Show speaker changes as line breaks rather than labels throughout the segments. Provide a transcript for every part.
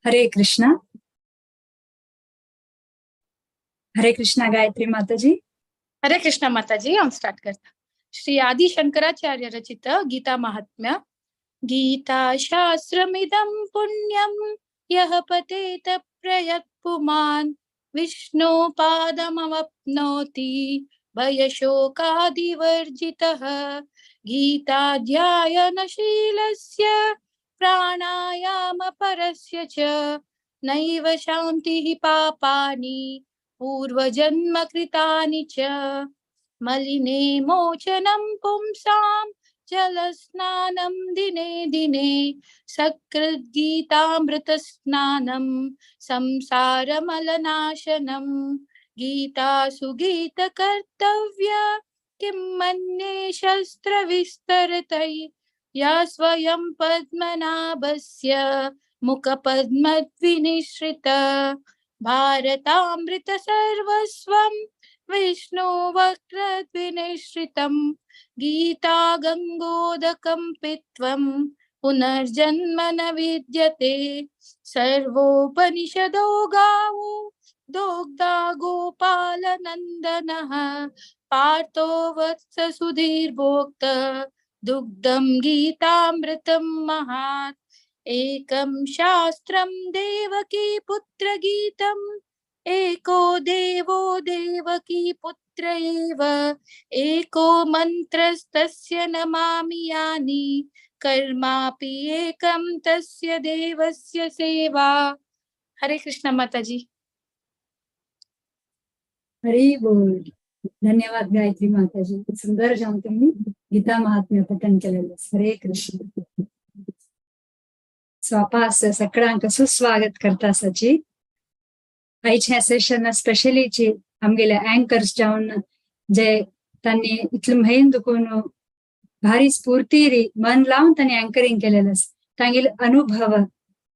हरे कृष्णा. हरे कृष्णा गायत्री माताजी.
हरे कृष्णा माताजी. हांव स्टार्ट करता. श्री आदि शंकराचार्य रचित गीता महात्म्य. गीता शास्त्रमिदं पुण्यं यः पठेत प्रयत् पुमान् विष्णु पादमवाप्नोति भयशोकादिवर्जितः. गीता ध्यानशीलस्य प्राणायाम परस्य च नैव शान्तिः पापानि पूर्वजन्म कृतानि च. मलिने मोचनं पुंसां जलस्नानं दिने दिने सकृद्गीतामृतस्नानं संसारमलनाशनं. गीता सुगीत कर्तव्य किं मन्ये शस्त्रविस्तरतै या स्वयं पद्मनाभस्य मुखपद्मद्विनिश्रित. भारतामृत सर्वस्वं विष्णु वक्रद्विनिश्रितं गीता गंगोदकं पीत्वं पुनर्जन्म न विद्यते. सर्वोपनिषदो गावो दोग्धा गोपालनन्दनः पार्थो वत्स सुधीर्भोक्त दुग्धं गीतामृतं महात्. एकं शास्त्रं देवकी पुत्र गीतम् एको देवो देवकी पुत्र एव एको मंत्रस्तस्य नमामि यानि कर्मापि एकं तस्य देवस्य सेवा. हरे कृष्ण माताजी.
हरी बोल. धन्यवाद गायत्री माताजी. सुंदर जाऊन तुम्ही गीता महात्म्य पठन केलेलं. हरे कृष्ण. स्वापास सगळ्यांक सुस्वागत करता सची. आयच्या सेशन स्पेशलीची आमगेले अँकर्स जावन जे त्यांनी इतले म्हयन दुखून भारी स्फूर्ती मन लावून त्यांनी अँकरिंग केलेलं. तांगेल अनुभव,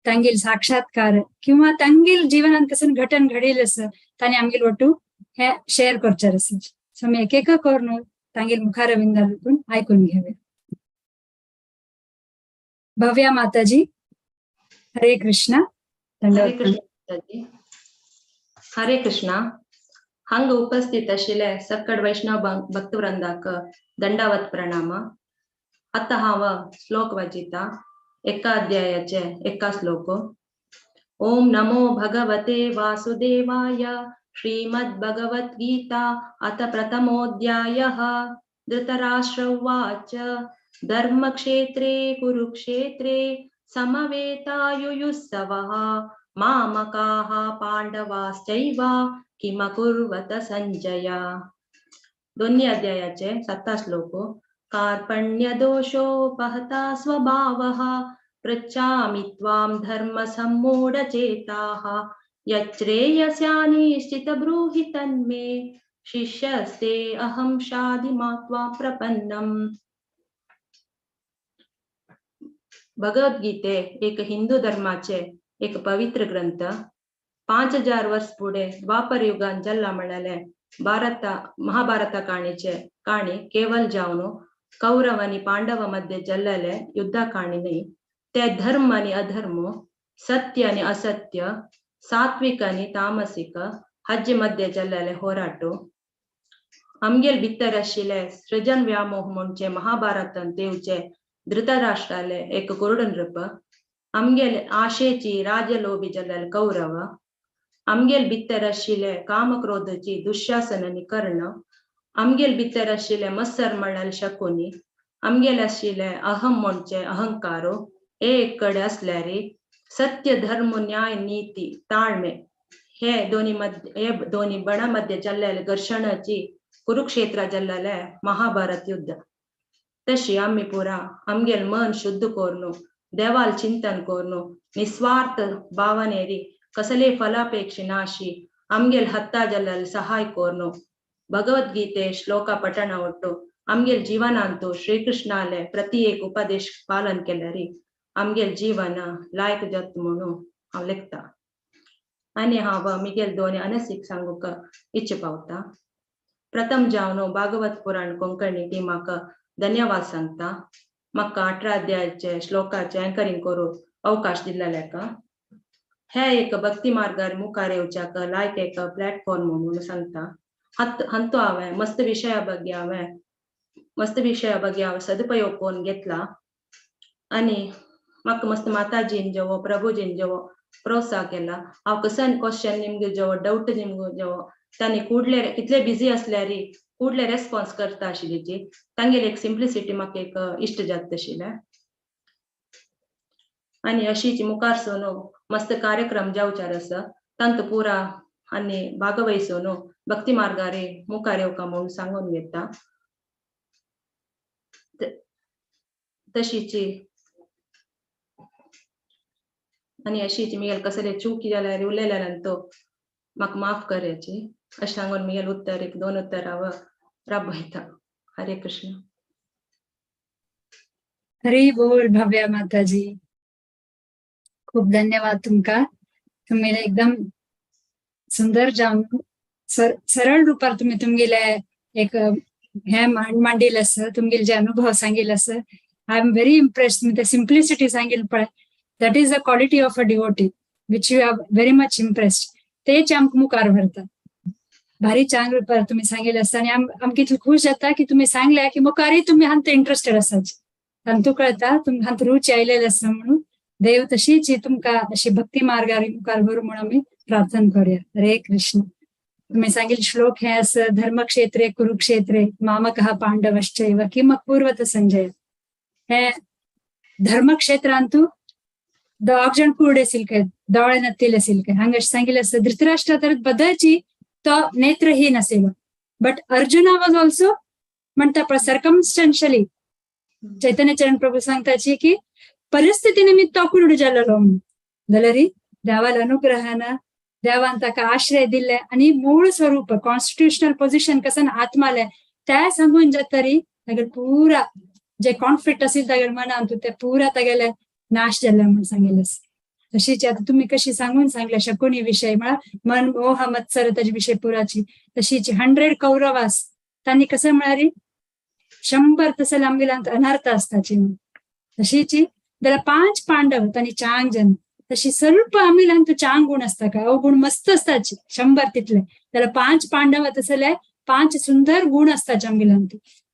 तांगेल साक्षात्कार किंवा तांगेल जीवनात कसं घटन घडेल असं तांणी आमगेल ಒಟ್ಟು हे शेअर करचार आसा. सो आमी एक एक करून तांगेल मुखारविंदातून ऐकून घेऊया. भव्या माताजी, हरे कृष्णा.
हरे कृष्ण माताजी. हरे कृष्णा. हांगा उपस्थित आशिल्ले सक्कड वैष्णव भक्तवृंदाक दंडावत प्रणाम. आतां हांव श्लोक वाचिता एका अध्यायाचे एका श्लोक. ओम नमो भगवते वासुदेवाय. श्रीमद् भगवद्गीता अथ प्रथमोऽध्यायः. धृतराष्ट्र उवाच. धर्मक्षेत्रे कुरुक्षेत्रे समवेतायुयुत्सवः मामकाः पांडवाश्चैव किमकुर्वत संजय. दोन्ही अध्यायाचे 7 श्लोक. कार्पण्यदोषोपहता स्वभावः पृच्छामि त्वां धर्मसम्मूढचेताः यच्छ्रेयस्यानिश्चित ब्रूहि तन्मे शिष्यस्ते अहं शाधि मा त्वां प्रपन्नम्. भगवद्गीते एक हिंदू धर्माचे एक पवित्र ग्रंथ. 5000 वर्ष पुढे द्वापर युगान जल्ला म्हळ्याले भारत महाभारत काणीचे काणी केवल जावनु कौरव आणि पांडव मध्ये जल्लले युद्ध काणी न्हय, ते धर्म आणि अधर्म, सत्य आणि असत्य, सात्विक आणि तामसिक हाजे मध्ये जल्लले होराटो. आमगेल भितर आशिल्ले सृजन व्यामोह म्हणचे महाभारतान तेवचे धृतराष्ट्राले एक कुरुडन रूप. आमगेल आशेची राजलोभी जल्लले कौरव. आमगेल भितर आशिल्ले कामक्रोधाची दुःशासन आनी कर्ण. आमगेल भितर आशिल्ले मत्सर म्हळ्यार शकुनी. आमगेल आशिल्ले अहम म्हणचे अहंकारो. एक कडेन आसल्यार सत्य धर्म न्याय नीती ताळमे हे दोनी मध्य हे दोनी बणा मध्ये जल्लले घर्षणाची कुरुक्षेत्र जल्लले महाभारत युद्ध. तशी आमी पुरा आमगेल मन शुद्ध कोरनु देवाल चिंतन कोरनु निस्वार्थ भावनेरी कसले फलापेक्षे नाशी आमगेल हत्ता जल्लले सहाय कोरनु भगवद्गीते श्लोक पठण ಒಟ್ಟು आमगेल जीवनांतु श्रीकृष्णाले प्रति एक उपदेश पालन केल्यारी आमगेल जीवन लायक जात म्हणून हांव लेखता. आनी हांव मिगेल दोनी अनसीक सांगूंक इच्छा पावता. प्रथम जावन भागवत पुराण कोंकणी टिमाक धन्यवाद सांगता. म्हाका 18 अध्यायाचे श्लोकाचे अँकरींग करूंक अवकाश दिल्लेका. हे एक भक्ती मार्गार मुखार येवच्याक लायक एक प्लॅटफॉर्म म्हणून सांगता. हंतू हांवें मस्त विशया ಬಗ್ಗೆ हांवें मस्त विशया ಬಗ್ಗೆ हांवें सदुपयोग करून घेतला आनी म्हाका मस्त माताजीन जेवो प्रभुजीन जेवो प्रोत्साह केला. हांव कसन क्वेश्चन निमगे जेवो डाउट निमगे जेवो तांणी कुडले कितले बिजी असल्यारी कुडले रेस्पॉन्स करता आशिल्ली तांगेली एक सिंप्लिसिटी म्हाका एक इश्ट जाता आशिल्लें. आनी अशीच मुखार सून मस्त कार्यक्रम जावचार आसा तांतू पुरा आनी भागवयसून भक्ती मार्गारे मुखार येवका म्हणून सांगून घेता. तशीची आनी अशीच मिगेल कसले चूकी जाल्यार उलयल्यार तो म्हाका माफ करायची अशें सांगून मिगेल उत्तर एक दोन उत्तर हांव राबयता. हरे कृष्ण.
हरी बोल भव्या माताजी, खूप धन्यवाद तुमका. तुम्ही एकदम सुंदर जावन सरळ रूपार तुम्ही तुमगेले एक हे मांडील आसा, तुमगेले जे अनुभव सांगील आसा. I am very impressed. तुम्ही ते सिम्प्लिसिटी सांगील पळय, that is the quality of a devotee which you are very much impressed. तेच आमकां मुखार व्हरता. भारी चांग रुपार तुम्ही सांगील आसा आनी आमकां इतलें खूश जाता की तुमी सांगल्या की मुखारय तुमी हांत इंट्रस्टेड आसात. तांतू कळटा तुमकां हांत रुची आयलेली आसा म्हणून. देव तशीच तुमकां अशी भक्ती मार्गार मुखार व्हरू म्हणून आमी प्रार्थना करूया. हरे कृष्ण. तुम्ही सांगील श्लोक हे आसा, धर्मक्षेत्रे कुरुक्षेत्रे मामकः पांडवश्चैव किम पूर्वत संजय. हे धर्मक्षेत्रांतू दोग जण कुरडे सिलके, दोळे नत्तिले सिलके. हांगा सांगितलं असं धृतराष्ट्र तर बदलची तो नेत्रहीन असेल, बट अर्जुना वॉज ऑल्सो म्हणता पण सर्कमस्टन्शियली चैतन्य चरण प्रभू सांगताची की परिस्थिती निमित्त तो कुरडू जालेलो म्हणून. जाल्यार देवाल अनुग्रहान देवान ताका आश्रय दिले आणि मूळ स्वरूप कॉन्स्टिट्युशनल पोझिशन कसं आत्माले त्या सांगून जातरी तागेले पुरा जे कॉन्फ्लिक्ट असेल तागेले मनांत ते पुरा तागेले नाश जाले म्हणून सांगितलं. तशीच आता तुम्ही कशी सांगून सांगले शकुनी विषय म्हळ्यार मन मोह मत्सर ताजे विषय पुराची, तशीच 100 कौरवास तांणी कसं म्हळ्यार 100 तसं आमगेले अनर्थ असताची. तशीच जाल्यार 5 पांडव तांणी चांग जन तशी स्वल्प आमगेल्यान चांग गुण असता काय अवगुण मस्त असताची 100 तितले. जाल्यार 5 पांडव तसले 5 सुंदर गुण असताचे आमगेल्यान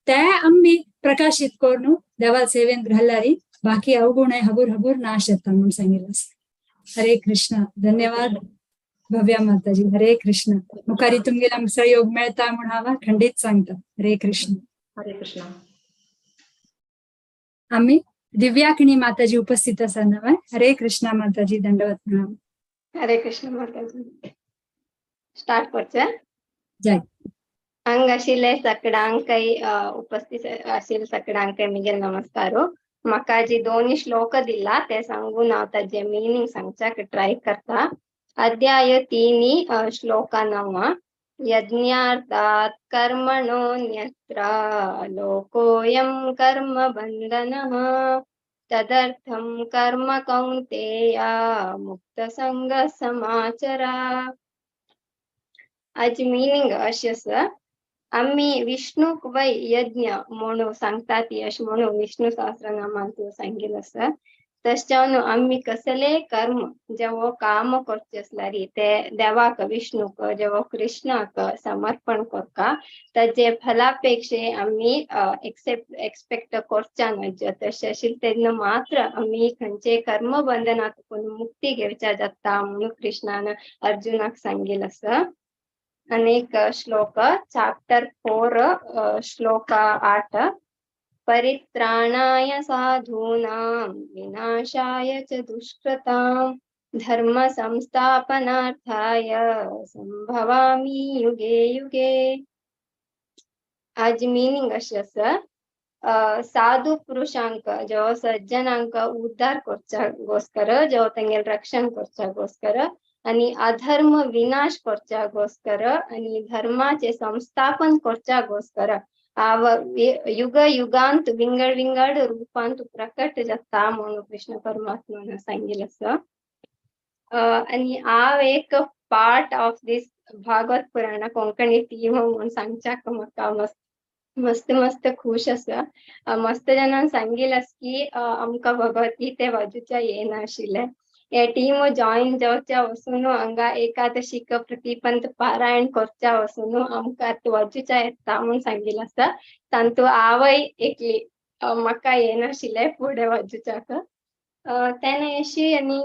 ते आमी प्रकाशित करून देवा सेवेन घालल्यारी बाकी अवगुण हगूर हगूर नाश जाता म्हणून सांगितलं. हरे कृष्ण. धन्यवाद भव्या माताजी. हरे कृष्ण. मुखारी तुमगेला सहयोग मेळता म्हणून हांव खंडीत सांगता. हरे कृष्ण.
हरे कृष्ण.
आम्ही दिव्याकिणी माताजी उपस्थित आसा नव्हे. हरे कृष्ण माताजी, दंडवत प्रणाम.
हरे कृष्ण माताजी. स्टार्ट करचे
जय.
हांगा आशिल्ले सगळ्यांकय उपस्थित आशिल्ले सगळ्यांकय मिगेल नमस्कारो. म्हाका जी दोन श्लोक दिला ते सांगून हांव ताजे मिनींग सांगच्याक ट्राय करता. अध्याय 3 श्लोक 9. यज्ञार्थात् कर्मणोऽन्यत्र लोकोऽयं कर्म बन्धनः तदर्थं कर्म कौन्तेय मुक्तसंग समाचर. आज मिनींग अशें आसा, आमी विष्णूक वै यज्ञ म्हणून सांगता ती अशें म्हणून विष्णू सहस्रनामान सांगिल्लें आसा. तशें जावन आमी कसलें कर्म जेवो काम करचें आसल्यार ते देवाक विष्णूक जेवो कृष्णाक समर्पण करता ताजे फलापेक्षे आमी एक्सपेक्ट करच्या न्हय. तशें आशिल्लें तेन्ना मात्र आमी खंयचे कर्म बंधनांतून मुक्ती घेवच्या जाता म्हणून कृष्णान अर्जुनाक सांगिल्लें आसा. अनेक श्लोक चॅप्टर 4 श्लोक 8. परित्राणाय साधूनां विनाशाय च दुष्कृतां धर्म संस्थापनार्थाय संभवामि युगे युगे. आज मिनींग अशें आसा, साधू पुरुषांक जेवो सज्जनांक उद्धार करच्यागोस्कर जेवो तेंगेल रक्षण करच्यागोस्कर आणि अधर्म विनाश करच्यागोस्कर आणि धर्माचे संस्थापन करच्यागोस्कर आव युग युगांत विंगड विंगड रूपांत प्रकट जाता म्हणून कृष्ण परमात्मान सांगितलं आसा. आणि हांव एक part of this Bhagavat Purana Konkani team म्हणून सांगच्याक म्हाका मस्त मस्त मस्त खुश आसा. मस्त जाणान सांगिल्लें आसा की आमकां भगवत गीते वाजूच्या येनाशिल्लें. हे टीम जॉईन जावच्या वसून हांगा एकादशीक प्रतिपंत पारायण करच्या वसून आमकां वचूच्या येता म्हूण सांगिल्लें आसा. तांतू आवय एकली म्हाका येनाशिल्लें फुडें वचूच्याक. तेन्ना अशी आनी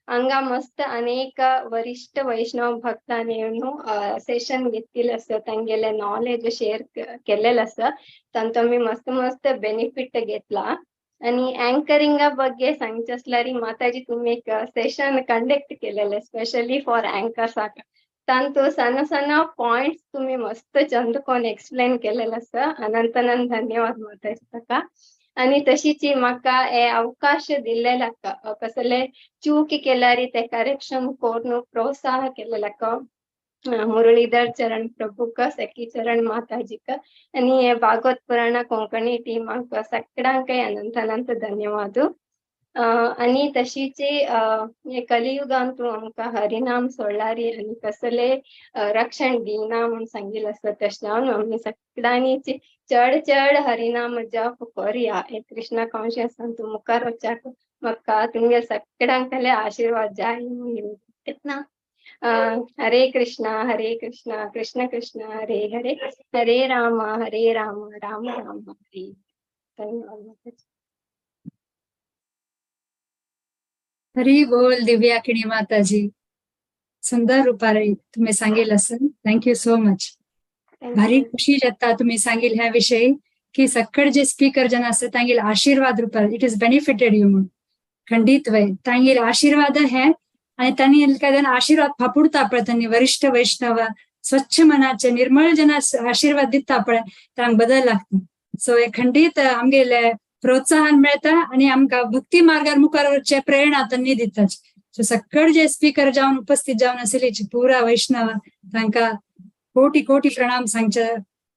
हांगा मस्त अनेक वरिष्ठ वैष्णव भक्तांनी येवन सेशन घेतिल्लें आसा, तांगेले नॉलेज शेअर केल्लें आसा. तांचो आमी मस्त मस्त बेनिफीट घेतला. आनी अँकरिंगा ಬಗ್ಗೆ सांगचें आसल्यार माताजी तुमी एक सेशन कंडक्ट केलेलें स्पेशली फॉर अँकर्साक. तांतू सण सण पॉयंट्स तुमी मस्त चंद कोन एक्सप्लेन केलेले आसा. अनंत अनंत धन्यवाद माताजी ताका. आनी तशीच म्हाका हे अवकाश दिल्लेल्याक, कसले चूक केल्यार ते करेक्शन करून प्रोत्साह केलेल्याक मुरळीधर चरण प्रभुक, सखी चरण माताजीक आनी हे भागवत पुराण कोंकणी टीमाक सगळ्यांकय अनंत अनंत धन्यवाद. आनी तशीच हे कलियुगांतू आमकां हरिनाम सोडल्यार आनी कसले रक्षण दिना म्हूण सांगिल्लें आसा. तशें जावन आमी सगळ्यांनी चड चड हरिनाम जप करया. हे कृष्णा कॉन्शियस मुखार वचाक म्हाका तुमगे सगळ्यांकडले आशीर्वाद जाय म्हूण. हरे कृष्णा हरे कृष्णा कृष्ण कृष्ण हरे हरे, हरे राम हरे राम राम राम हरे. धन्यवाद.
हरी बोल दिव्या किणी माताजी. सुंदर रुपारे तुम्ही सांगेल असेल. Thank you so much. भारी खुशी जाता तुम्ही सांगेल ह्या विषयी की सक्कड जे स्पीकर जन आसा तांगेल आशीर्वाद रुपार it is benefited you म्हणून. खंडीत वय तांगेल आशीर्वाद हे आणि त्यांनी काय आशीर्वाद फापुडता पळय त्यांनी वरिष्ठ वैष्णव स्वच्छ मनाचे निर्मळ जना आशीर्वाद दिता पळय तांक बदल लागता. सो हे खंडीत आमगेले प्रोत्साहन मेळता आणि आमकां भक्ती मार्गार मुखार वचचे प्रेरणा त्यांनी दिता. सो सक्कड जे स्पीकर जावन उपस्थित जावन आसले पुरा वैष्णव तांकां कोटी कोटी प्रणाम सांगचे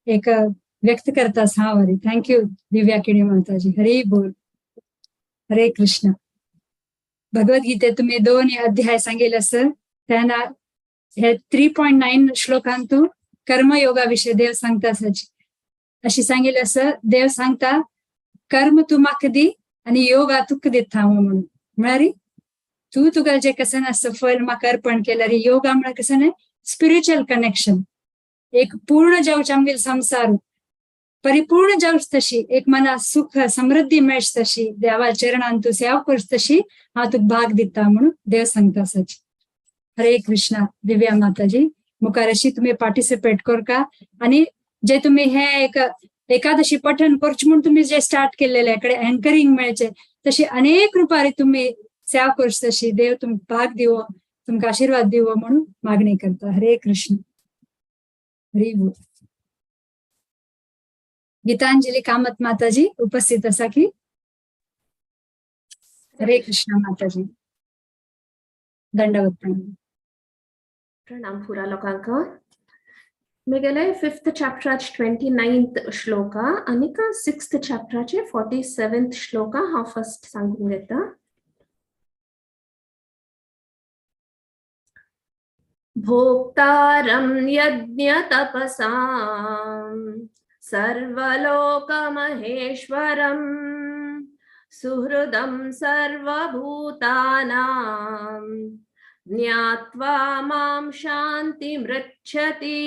एक व्यक्त करता हांव. हरी thank you दिव्या किणी माताजी. हरी बोल. हरे कृष्ण. भगवद्गीते तुम्ही दोन अध्याय सांगेल असं त्यांना हे 3.9 श्लोकांतू कर्मयोगाविषयी देव सांगता अशी सांगेल असं. देव सांगता कर्म तू म्हाका दी आणि योगा तुका दिता हांव म्हणून. म्हळ्यार तू तुका जे कसं नासतं फल म्हाका अर्पण केल्यार योगा म्हळ्यार कसं न्हय स्पिरिच्युअल कनेक्शन एक पूर्ण जावचे आमगेलो संसार परिपूर्ण जावच तशी एक मना सुख समृद्धी मेळच तशी देवा चरणान तूं सेवा करच तशी हांव तुका भाग दिता म्हणून देव सांगता सच. हरे कृष्णा. दिव्या माताजी मुखार अशी तुमी पार्टिसिपेट करका आणि जे तुम्ही हे एक एकादशी पठण करचे म्हूण तुम्ही जे स्टार्ट केलेले कडे अँकरिंग मेळचे तशी अनेक रुपारी तुम्ही सेवा करच तशी देव तुमकां भाग दिवो तुमकां आशीर्वाद दिवो म्हणून मागणी करता. हरे कृष्ण. हरी बोल. गीतांजली कामत माताजी उपस्थित आसा की? हरे कृष्ण माताजी. दंडवत प्रणाम.
प्रणाम पुरा लोकांक. मेगेले 5th चॅप्टराचे 29th श्लोका आनीक 6th चॅप्टराचे 47th श्लोका हांव फर्स्ट सांगूंक घेता. भोक्तारं यज्ञ तपसां सर्वलोकमहेश्वरं सुहृदं सर्वभूतानां ज्ञात्वा मां शान्तिमृच्छति.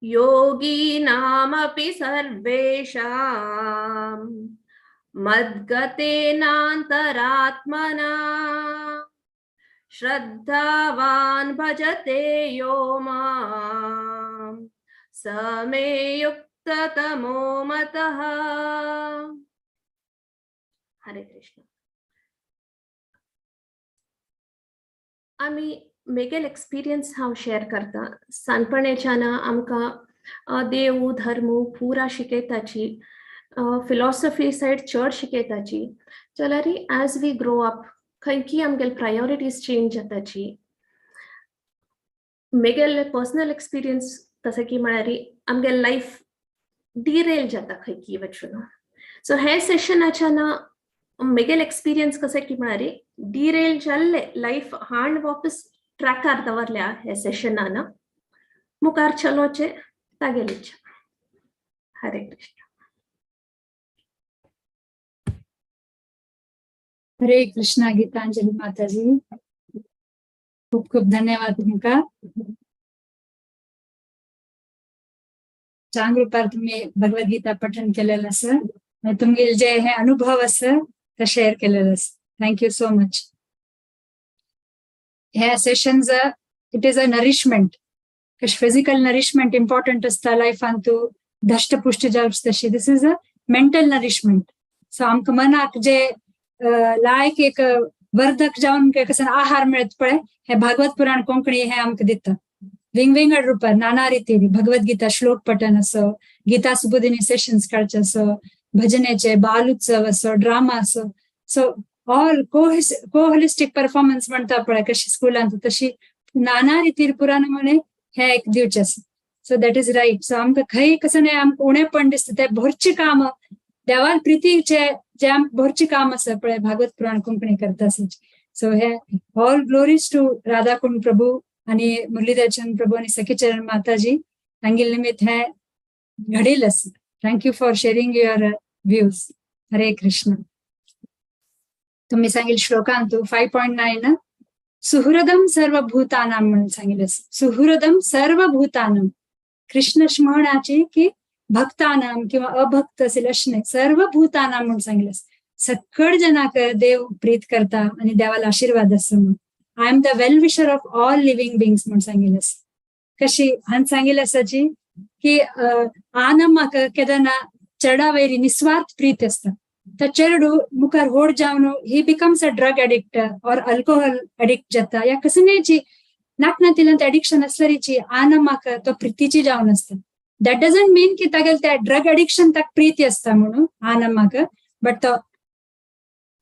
योगिनामपि सर्वेषां मद्गतेनान्तरात्मना श्रद्धावान् भजते यो मां स मे युक्ततमो मतः. हरे कृष्ण. आमी मेगेल एक्सपिरियन्स हांव शेअर करता. सानपणेच्यान आमकां देव धर्म पुरा शिकयताची, फिलॉसॉफी सायड चड शिकयताची. जाल्यार एज we grow up खंयकी आमगेले प्रायोरिटीज चेंज जाताची. मेगेले पर्सनल एक्सपिरियन्स तशें की म्हळ्यार आमगेले लायफ डिरेल जाता खंयकी वचून. सो हे सेशनाच्यान मेगेल एक्सपिरियन्स कशें की म्हळ्यार डिरेल जाल्ले लायफ हांड वापस ट्रॅकार दवरल्या हे सेशनान मुखार चलोचे तागेली इच्छा. हरे कृष्ण.
हरे कृष्णा गीतांजली माताजी, खूप खूप धन्यवाद तुमका. चांग रुपार तुम्ही भगवद्गीता पठन केलेलं आसा, तुमगेले जे हे अनुभव आसा ते शेअर केलेलं आसा. Thank you so much. ह्या sessions it is a nourishment. कशें फिजिकल नरिशमेंट इम्पॉर्टंट आसता लायफान, तूं धश्टपुश्ट जावच, तशी this is a mental nourishment. So आमकां मनाक जे लायक एक वर्धक जावन कसं आहार मेळत पळय, हे भागवत पुराण कोंकणी हे आमकां दिता विंगविंगड रुपार नाना रितीन. भगवद्गीता श्लोक पठन असो, गीता सुबोधिनी सेशन्स काडचे असो, भजनेचे बाल उत्सव असो, ड्रामा असो. सो ऑल कोहोलिस्टीक परफॉर्मन्स म्हणटा पळय कशी स्कुलांत, तशी नाना रितीर पुराण म्हणे हे एक दिवचें आसा. So that is right. So आमकां खंय कसं न्हय आमकां उणेपण दिसता ते भरचें काम देवाल प्रितीचे जे आमकां भरचें काम आसा पळय भागवत पुराण कोंकणी करता. सो हे all glories to Radhakund Prabhu आणि मुरलीधरचंद प्रभू आणि सखीचरण माताजी हांगेले निमित्त हे घडेल आसा. Thank you for sharing your views. Hare Krishna. तुम्ही सांगेल श्लोकांतु 5.9 सुहृदम सर्वभूतानां म्हणून सांगितलं. सुहृदम सर्वभूतानां, कृष्ण स्मरणाची की भक्तानां किंवा अभक्त असेल अशें नाही, सर्वभूतानां म्हणून सांगितलं. सकळ जनाक देव प्रीत करता आणि देवाला आशीर्वाद आसा म्हणून. I am the well wisher of all living beings म्हणून सांगितलं. कशी हांवें सांगितलं आसाची की आनमाक केदना चेडा वयरी निस्वार्थ प्रीत आसता, तो चेडू मुखार व्हड जावन he becomes a drug addict or alcohol addict जाता या कसलीची नाक एडिक्शन आसल्यारीची आनमाक तो प्रितीची जावन आसता. That doesn't मीन की तागेले त्या ड्रग एडिक्शन ताका प्रीती आसता म्हणून आनमाक, बट तो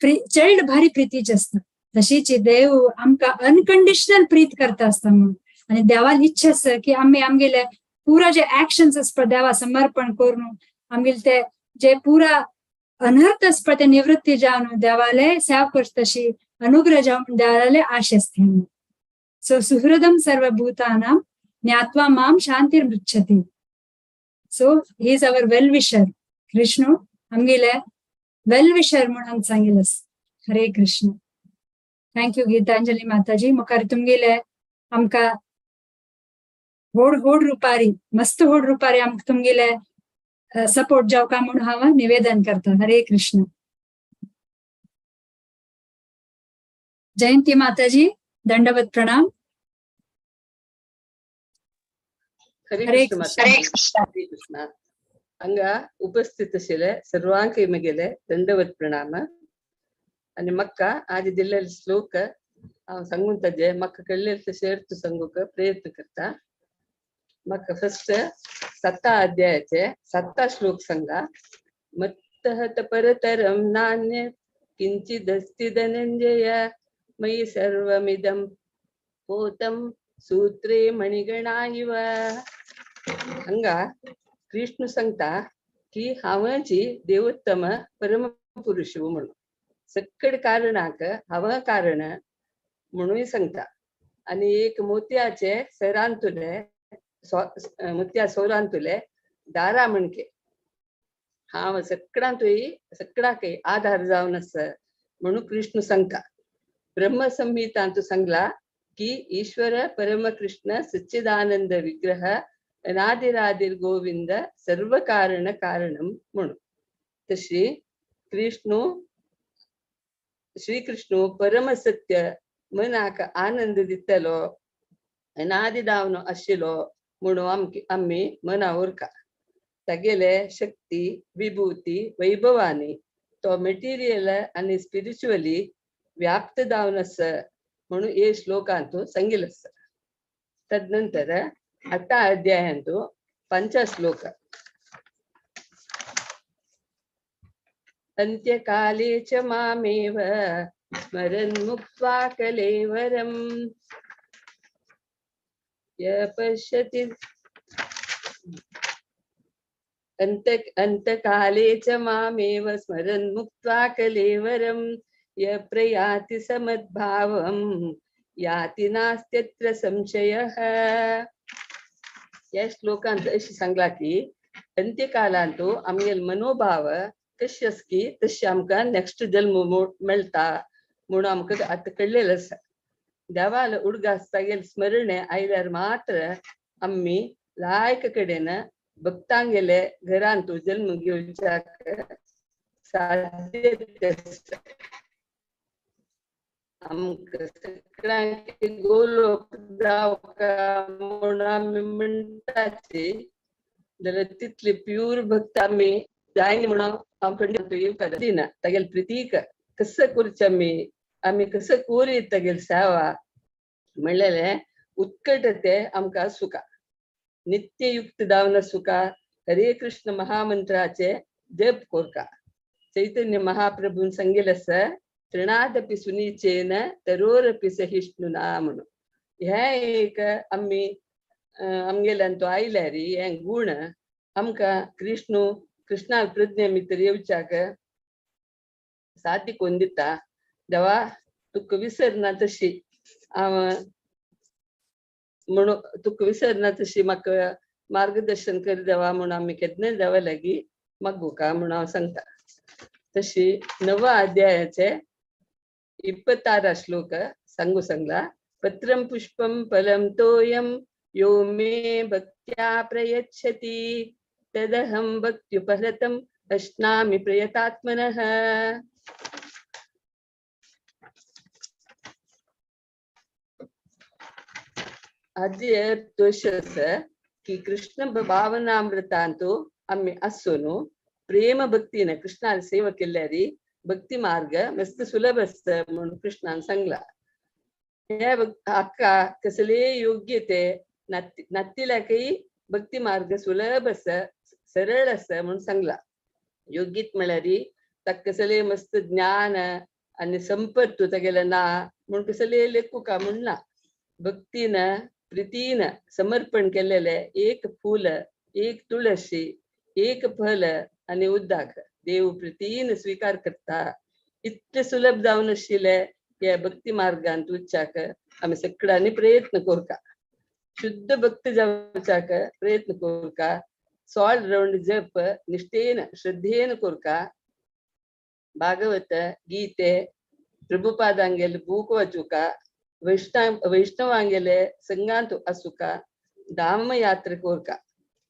चेल्ड भारी प्रितीची आसता. तशीच देव आमकां अनकंडिशनल प्रीत करता आसता म्हणून. आणि देवाल इच्छा आसा की आमी आमगेले पुरा जे एक्शन्स आसता देवा समर्पण करून आमगेले ते जे पुरा अनर्थ आसता ते निवृत्ती जावन देवाले सेवा करता, तशी अनुग्रह जावन देवाले आशा आसता. सो सुहृदम सर्वभूतानां ज्ञात्वा मां शांतिर्मृच्छति. So he is our well wisher. Krishna आमगेले वेल विशर म्हणून सांगितलं. हरे कृष्ण. Thank you Gitanjali माताजी. मुखार तुमगेले आमकां व्हड व्हड रुपारी मस्त व्हड रुपारी आमकां तुमगेले सपोर्ट जावका म्हणून हांव निवेदन करता. हरे कृष्ण. जयंती माताजी दंडवत प्रणाम.
हरे
हरे
कृष्ण
कृष्ण.
माता. हरे कृष्ण. हांगा उपस्थित आशिल्ले सर्वांकय म्हगेले दंडवत प्रणाम. आनी म्हाका आज दिल्ले श्लोक हांव सांगून ताजे म्हाका कळ्ळेले तशें अर्थ सांगूंक प्रयत्न करता. म्हाका फर्स्ट सत्ता अध्यायाचे सत्ता श्लोक सांगा. मत्तः परतरं नान्य किंचिदस्ति धनंजय मयि सर्वमिदं पोतं सूत्रे मणिगणा इव. हांगा कृष्ण सांगता की हांवची देवोत्तम परमपुरुष म्हणून सकड कारणाक हांव कारण म्हणून सांगता. आनी एक मोतयाचे सरांतुले मोतया सोरांतुले दारा म्हणके हांव सकडांतूय सकडाकय आधार जावन आसा म्हणून कृष्ण सांगता. ब्रह्मसंहितांतु सांगला की ईश्वर परमकृष्ण सच्चिदानंद विग्रह अनादिरादिर गोविंद सर्व कारण कारणम म्हणून. तशी कृष्णू श्रीकृष्णू परमसत्य मनाक आनंद दितलो अनादि दावन आशिल्लो म्हणून आमी मना उरका. तागेले शक्ती विभूती वैभवानी तो मटेरियल आनी स्पिरिच्युअली व्याप्त जावन आसा म्हणून हे श्लोकांतु सांगिल्लें आसा. तदनंतर अट्टा अध्यायांतु पंच श्लोक. अंत्यकाले च मामेव स्मरन् मुक्त्वा कलेवरम् य पश्यति अंतकाले च मामेव स्मरन् मुक्त्वा कलेवरम् य प्रयाति समद्भावं याति नास्त्यत्र संशयः. ह्या श्लोकांत अशें सांगलां की अंत्यकालांतु आमगेलो मनोभाव कशी आसा की तशी आमकां नेक्स्ट जल्म मेळटा म्हणून आमकां आतां कळ्ळेलें आसा. देवाल उडगास तागेले स्मरणे आयल्यार मात्र आमी लायक कडेन भक्तांगेले घरांत जल्म घेवच्याक साध्य आसा. आमकां सगळ्यांक गोलोक जावका म्हणून आमी म्हणटाची जाल्यार तितली प्यूर भक्त आमी जायना म्हणून हांव खंडीत येवपाक दिना. तागेले प्रितीक कसं करचें आमी आमी कसं कोरीत तागेले सेवा म्हणलेलें उत्कट ते आमकां सुखा नित्ययुक्त जावन सुखा. हरे कृष्ण महामंत्राचे जप कोरका. चैतन्य महाप्रभून सांगिल्लें आसा तृणादपि सुनीचेन तरोरपि सहिष्णुना म्हणून. हें एक आमी आमगेल्यान तो आयल्यार हें गूण आमकां कृष्णू कृष्णा प्रज्ञे भितर येवच्याक साध्य कोन्न दिता. देवा तुका विसरना तशी हांव म्हणून तुका विसरना तशी म्हाका मार्गदर्शन कर देवा म्हणून आमी केन्नाय देवा लागीं मागुका म्हणून हांव सांगता. तशी नवा अध्यायाचे 26 श्लोक सांगू सांगला. पत्रं पुष्पं फलं तोयं यो मे भक्त्या प्रयच्छति तदहं भक्त्युपहृतम् अश्नामि प्रयतात्मनः. हाजी अर्थ अशें आसा की कृष्ण भावनामृतांतु आमी आसून न्हू प्रेम भक्तीन कृष्णान सेवा केल्यार भक्ती मार्ग मस्त सुलभ आसता म्हणून कृष्णान सांगला. हे हाका कसलेय योग्यते नातिल्याकय भक्ती मार्ग सुलभ आसा सरळ आसा म्हणून सांगला. योग्यत म्हळ्यार ताका कसलेय मस्त ज्ञान आनी संपत्त तागेलें ना म्हूण कसलेय लेखुका म्हूण ना. भक्तीन प्रीतीन समर्पण केलेले एक फूल एक तुळशी एक फल आनी उदक देव प्रीतीन स्वीकार करता. इतले सुलभ जावन आशिल्ले ह्या भक्ती मार्गांत वचच्याक आमी सगळ्यांनी प्रयत्न करता. शुद्ध भक्त जावच्याक प्रयत्न करता. 16 रावंड जप निष्ठेन श्रद्धेन करता. भागवत गीते प्रभुपादांगेले बूक वाचुका वैष्णवांगेले संगांत आसुका धाम यात्रा करका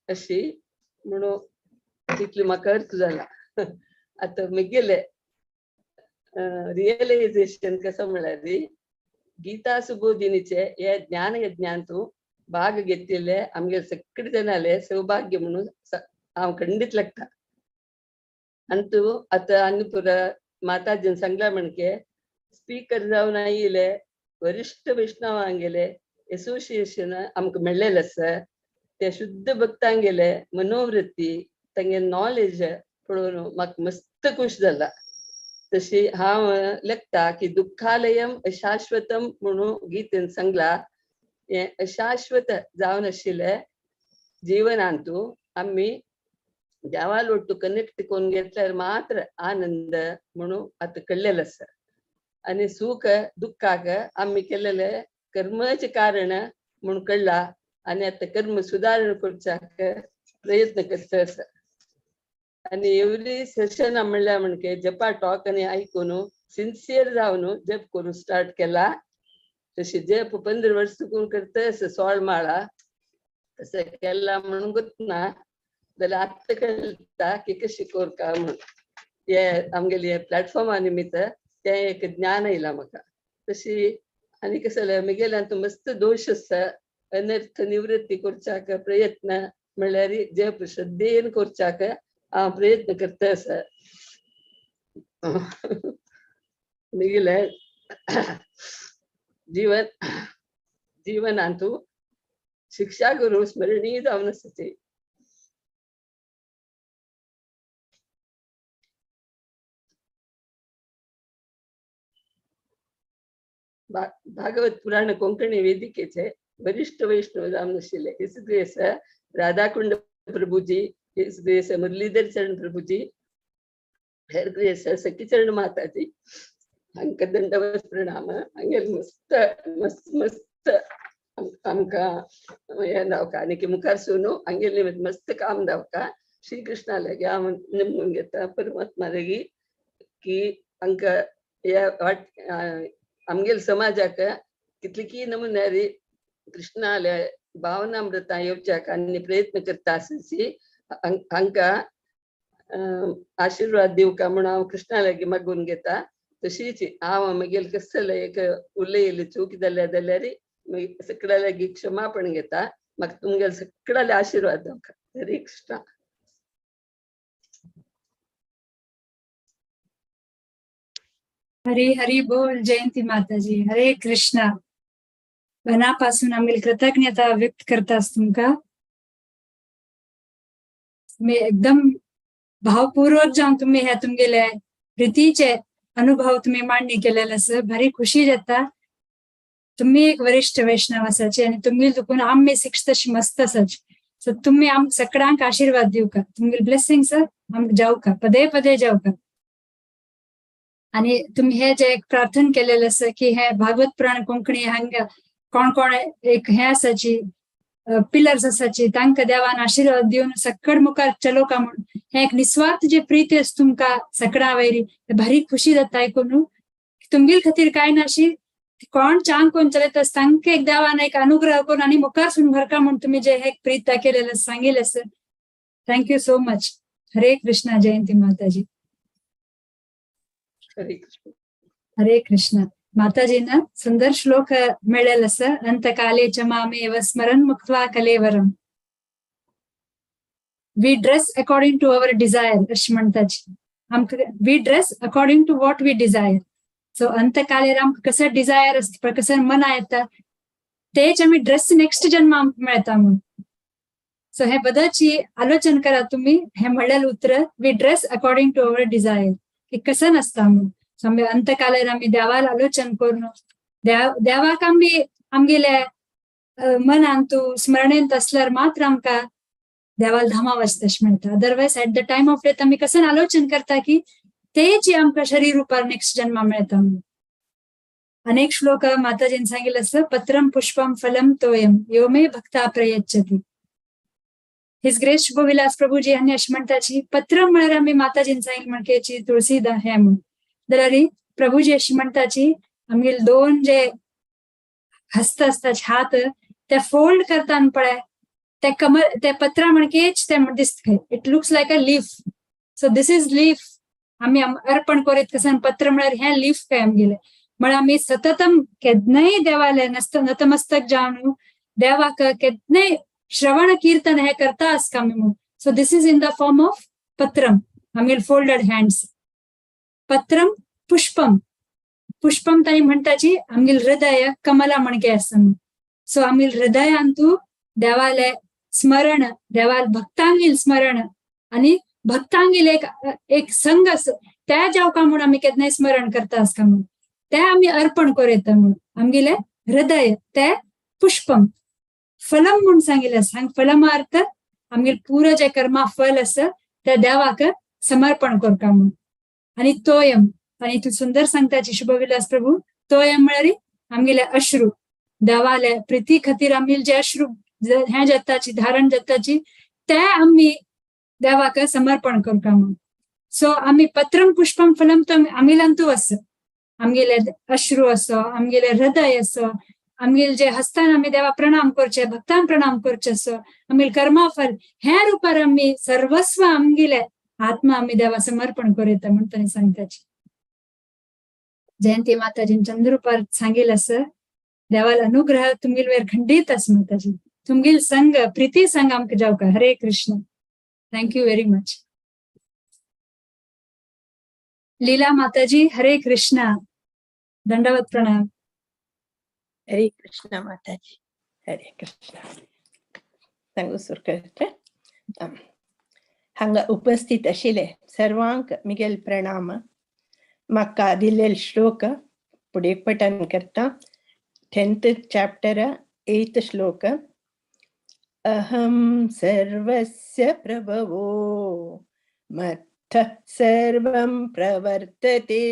अशी म्हणून तितली म्हाका अर्थ जाला. आतां म्हगेले रियलायझेशन कसं म्हळ्यार गीता सुबोधिनीचे हे ज्ञान यज्ञांतु भाग घेतिल्ले आमगेले सगळे जाणाले सौभाग्य म्हणून हांव खंडीत लागता. अंतू आतां आनी पुरा माताजीन सांगला म्हणके स्पीकर जावन आयिल्ले वरिष्ठ वैष्णवांगेले एसोसिएशन आमकां मेळ्ळेलें आसा. ते शुद्ध भक्तांगेले मनोवृत्ती तांगे नॉलेज पळोवन म्हाका मस्त खूश जाला. तशी हांव लेखता की दुःखालयम अशाश्वतम म्हणून गीतेन सांगला. हें अशाश्वत जावन आशिल्लें जिवनांतू आमी देवा लोटू कनेक्ट करून घेतल्यार मात्र आनंद म्हणून आतां कळ्ळेलें आसा. आनी सूख दुःखाक आमी केलेले कर्माचें कारण म्हूण कळ्ळा आनी आतां कर्म सुदारण करच्याक प्रयत्न करता आसा. आनी एवरी सेशन म्हणल्यार म्हणके जपा टॉक आनी आयकून सिन्सियर जावन जप करूंक स्टार्ट केला. तशी जप 15 वर्स चुकून करता आसा 16 माळा तशें केला म्हणून गोतना जाल्यार आतां कळटा की कशी करका म्हणून. हे आमगेले प्लॅटफॉर्मा निमित्त तें एक ज्ञान आयलां म्हाका. तशी आनी कशें जालें म्हगेल्यान मस्त दोश आसा अनर्थ निवृत्ती करच्याक प्रयत्न म्हणल्यार जप श्रद्धेन करच्याक हांव प्रयत्न करता आसा. म्हगेले जीवन जीवनांतु शिक्षा गुरु स्मरणीय जावन आसा ती. भागवत पुराण कोंकणी वेदिकेचे वरिष्ठ वैष्णव जावन आशिल्ले his grace Radhakund Prabhuji, his grace Muralidhar Charan Prabhuji, her grace Sakhicharan Mataji हांकां दंडवत प्रणाम. हांगेले मस्त मस्त मस्त आमकां हें दावका आनी मुखार सोनू हांगेले मस्त काम दावका. श्रीकृष्णा लागी हांव नमून घेता परमात्मा लागी की हांकां ह्या वाट आमगेले समाजाक कितली नमुन्यारी कृष्णाले भावनामृता येवच्याक आनी प्रयत्न करता आसची हांकां आशिर्वाद दिवका म्हूण हांव कृष्णा लागीं मागून घेता. तशीच हांव म्हगेले कसले एक उलयली चूक जाल्या जाल्यार मागीर सगळ्या लागीं क्षमापण घेता. म्हाका तुमगेले सगळ्याले आशिर्वाद दिवका. हरे कृष्णा.
हरी हरी बोल जयंती माताजी. हरे कृष्णा. मनापासून आम्ही कृतज्ञता व्यक्त करतास तुमका. मी एकदम भावपूर्वक जावन तुम्ही ह्या तुमगेले प्रीतीचे अनुभव तुम्ही मांडणी केलेले आसा. भारी खुशी जाता. तुम्ही एक वरिष्ठ वैष्णव आसाचे आनी तुमगेले दुखून आमी शिक्षतशी मस्त आसाचे. सो तुम्ही आम सगळ्यांक आशीर्वाद दिवका. तुमगेले ब्लेसिंग्स आमकां जावका, पदे पदे जावका. आणि तुम्ही हे जे एक प्रार्थना केलेलं आसा की हे भागवत पुराण कोंकणी हांगा कोण कोण एक हे आसाची पिलर्स आसाची तांकां देवान आशिर्वाद दिवन सकड मुखार चलोका म्हूण हे एक निस्वार्थ जे प्रीती आसा तुमकां सकडां वयरी भारी खुशी जाता आयकून. तुमगेले खातीर कांय नाशी कोण चांग कोण चलयता आसा तांकां एक देवान एक अनुग्रह करून आनी मुखार सून व्हरका म्हूण तुमी जे हे प्रीत दाखयलेलें सांगिल्लें आसा. Thank you so much. Hare Krishna. Jayanti Mataji.
Hare Krishna.
Hare Krishna. माताजींना सुंदर श्लोक मिळेल असं अंतकाले च मामेव स्मरण मुक्त्वा कलेवरम. We dress according to our desire अशी म्हणताची. आमकां we dress according to what we desire. So अंतकालेर आमकां कसं डिझायर आसता कसं मना येता तेच आमी ड्रेस नेक्स्ट जन्म आमकां मेळता म्हणून. सो हे बदलची आलोचन करा तुम्ही. हे म्हणलेलं उतर we dress according to our desire की कसं नसता म्हणून. सो आमी अंतकालेर आमी देवाला आलोचन करून देवाक आमी आमगेले मनान तूं स्मरणेंत आसल्यार मात्र आमकां देवाला धामा वचता अशें मेळटा. Otherwise at the time of death आमी कसं आलोचन करता की तेच आमकां शरीर रुपार नेक्स्ट जन्मा मेळटा म्हणून. अनेक श्लोक माताजीन सांगितलं आसा पत्रम पुष्पम फलम तोयम यो मे भक्ता प्रयच्छती. His grace Shubhavilas Prabhuji हांणी अशें म्हणटाची पत्रम म्हळ्यार आमी माताजीन सांगिल्लें म्हणकेची तुळसीदा हें म्हूण. जाल्यार प्रभुजी अशी म्हणटाची आमगेले दोन जे हस्त आसता हात ते फोल्ड करता पळय ते कमर ते पत्रां म्हणकेच ते दिसता. It looks like a leaf. So this is leaf. आमी अर्पण करीत कसं पत्र म्हळ्यार हें लीफ काय आमगेलें. म्हळ्यार आमी सततम केन्नाय देवाले नतमस्तक जावन देवाक केन्नाय श्रवण कीर्तन हे करता आसता आमी म्हणून. So this is in the form of patram आमगेले फोल्डेड हँड्स. पत्रम पुष्पम पुष्पम ताणी म्हणटाची आमगेले हृदय कमला म्हणके आसा म्हणून. सो आमगेले हृदयांतू देवाले स्मरण देवाल भक्तांगेल स्मरण आनी भक्तांगेल एक एक संग त्या जावका म्हूण आमी केन्नाय स्मरण करता आसता म्हणून ते आमी अर्पण करूं म्हणून आमगेले हृदय ते पुष्पम. फलम म्हूण सांगिल्लें आसा. हांगा फलम अर्थ आमगेले पुरो जे कर्मा फल आसा त्या देवाक समर्पण करता म्हणून. आनी तोयम आनी तूं सुंदर सांगताची शुभविलास प्रभू तोयम म्हळ्यार आमगेले अश्रू देवाले प्रिती खातीर आमगेले जे अश्रू हें जाताची धारण जाताची ते आमी देवाक समर्पण करता म्हणून. सो आमी पत्रम पुष्पम फलम तो आमगेल्यांतू आसा. आमगेले अश्रू असो आमगेले हृदय असो आमगेले जे हस्तान आमी देवा प्रणाम करचे भक्तान प्रणाम करचे असो आमगेले कर्माफल ह्या रुपार आमी सर्वस्व आमगेले आत्मा आमी देवा समर्पण करूं म्हूण तांणी सांगताची. जयंती माताजीन चंद्रुपार सांगिल्लें आसा देवाल अनुग्रह तुमगेले वयर खंडीत आसा माताजी. तुमगेल संग प्रीती संग आमकां जावका. Hare Krishna. Thank you very much. Leela Mataji Hare Krishna. दंडवत प्रणाम.
हरे कृष्णा माताजी. हरे कृष्णा. सांगू सुरू करता. हांगा उपस्थित आशिल्ले सर्वांक मिगेल प्रणाम. म्हाका दिल्ले श्लोक फुडें पठन करता. 10th chapter 8th श्लोक. अहं सर्वस्य प्रभवो मत्तः सर्वं प्रवर्तते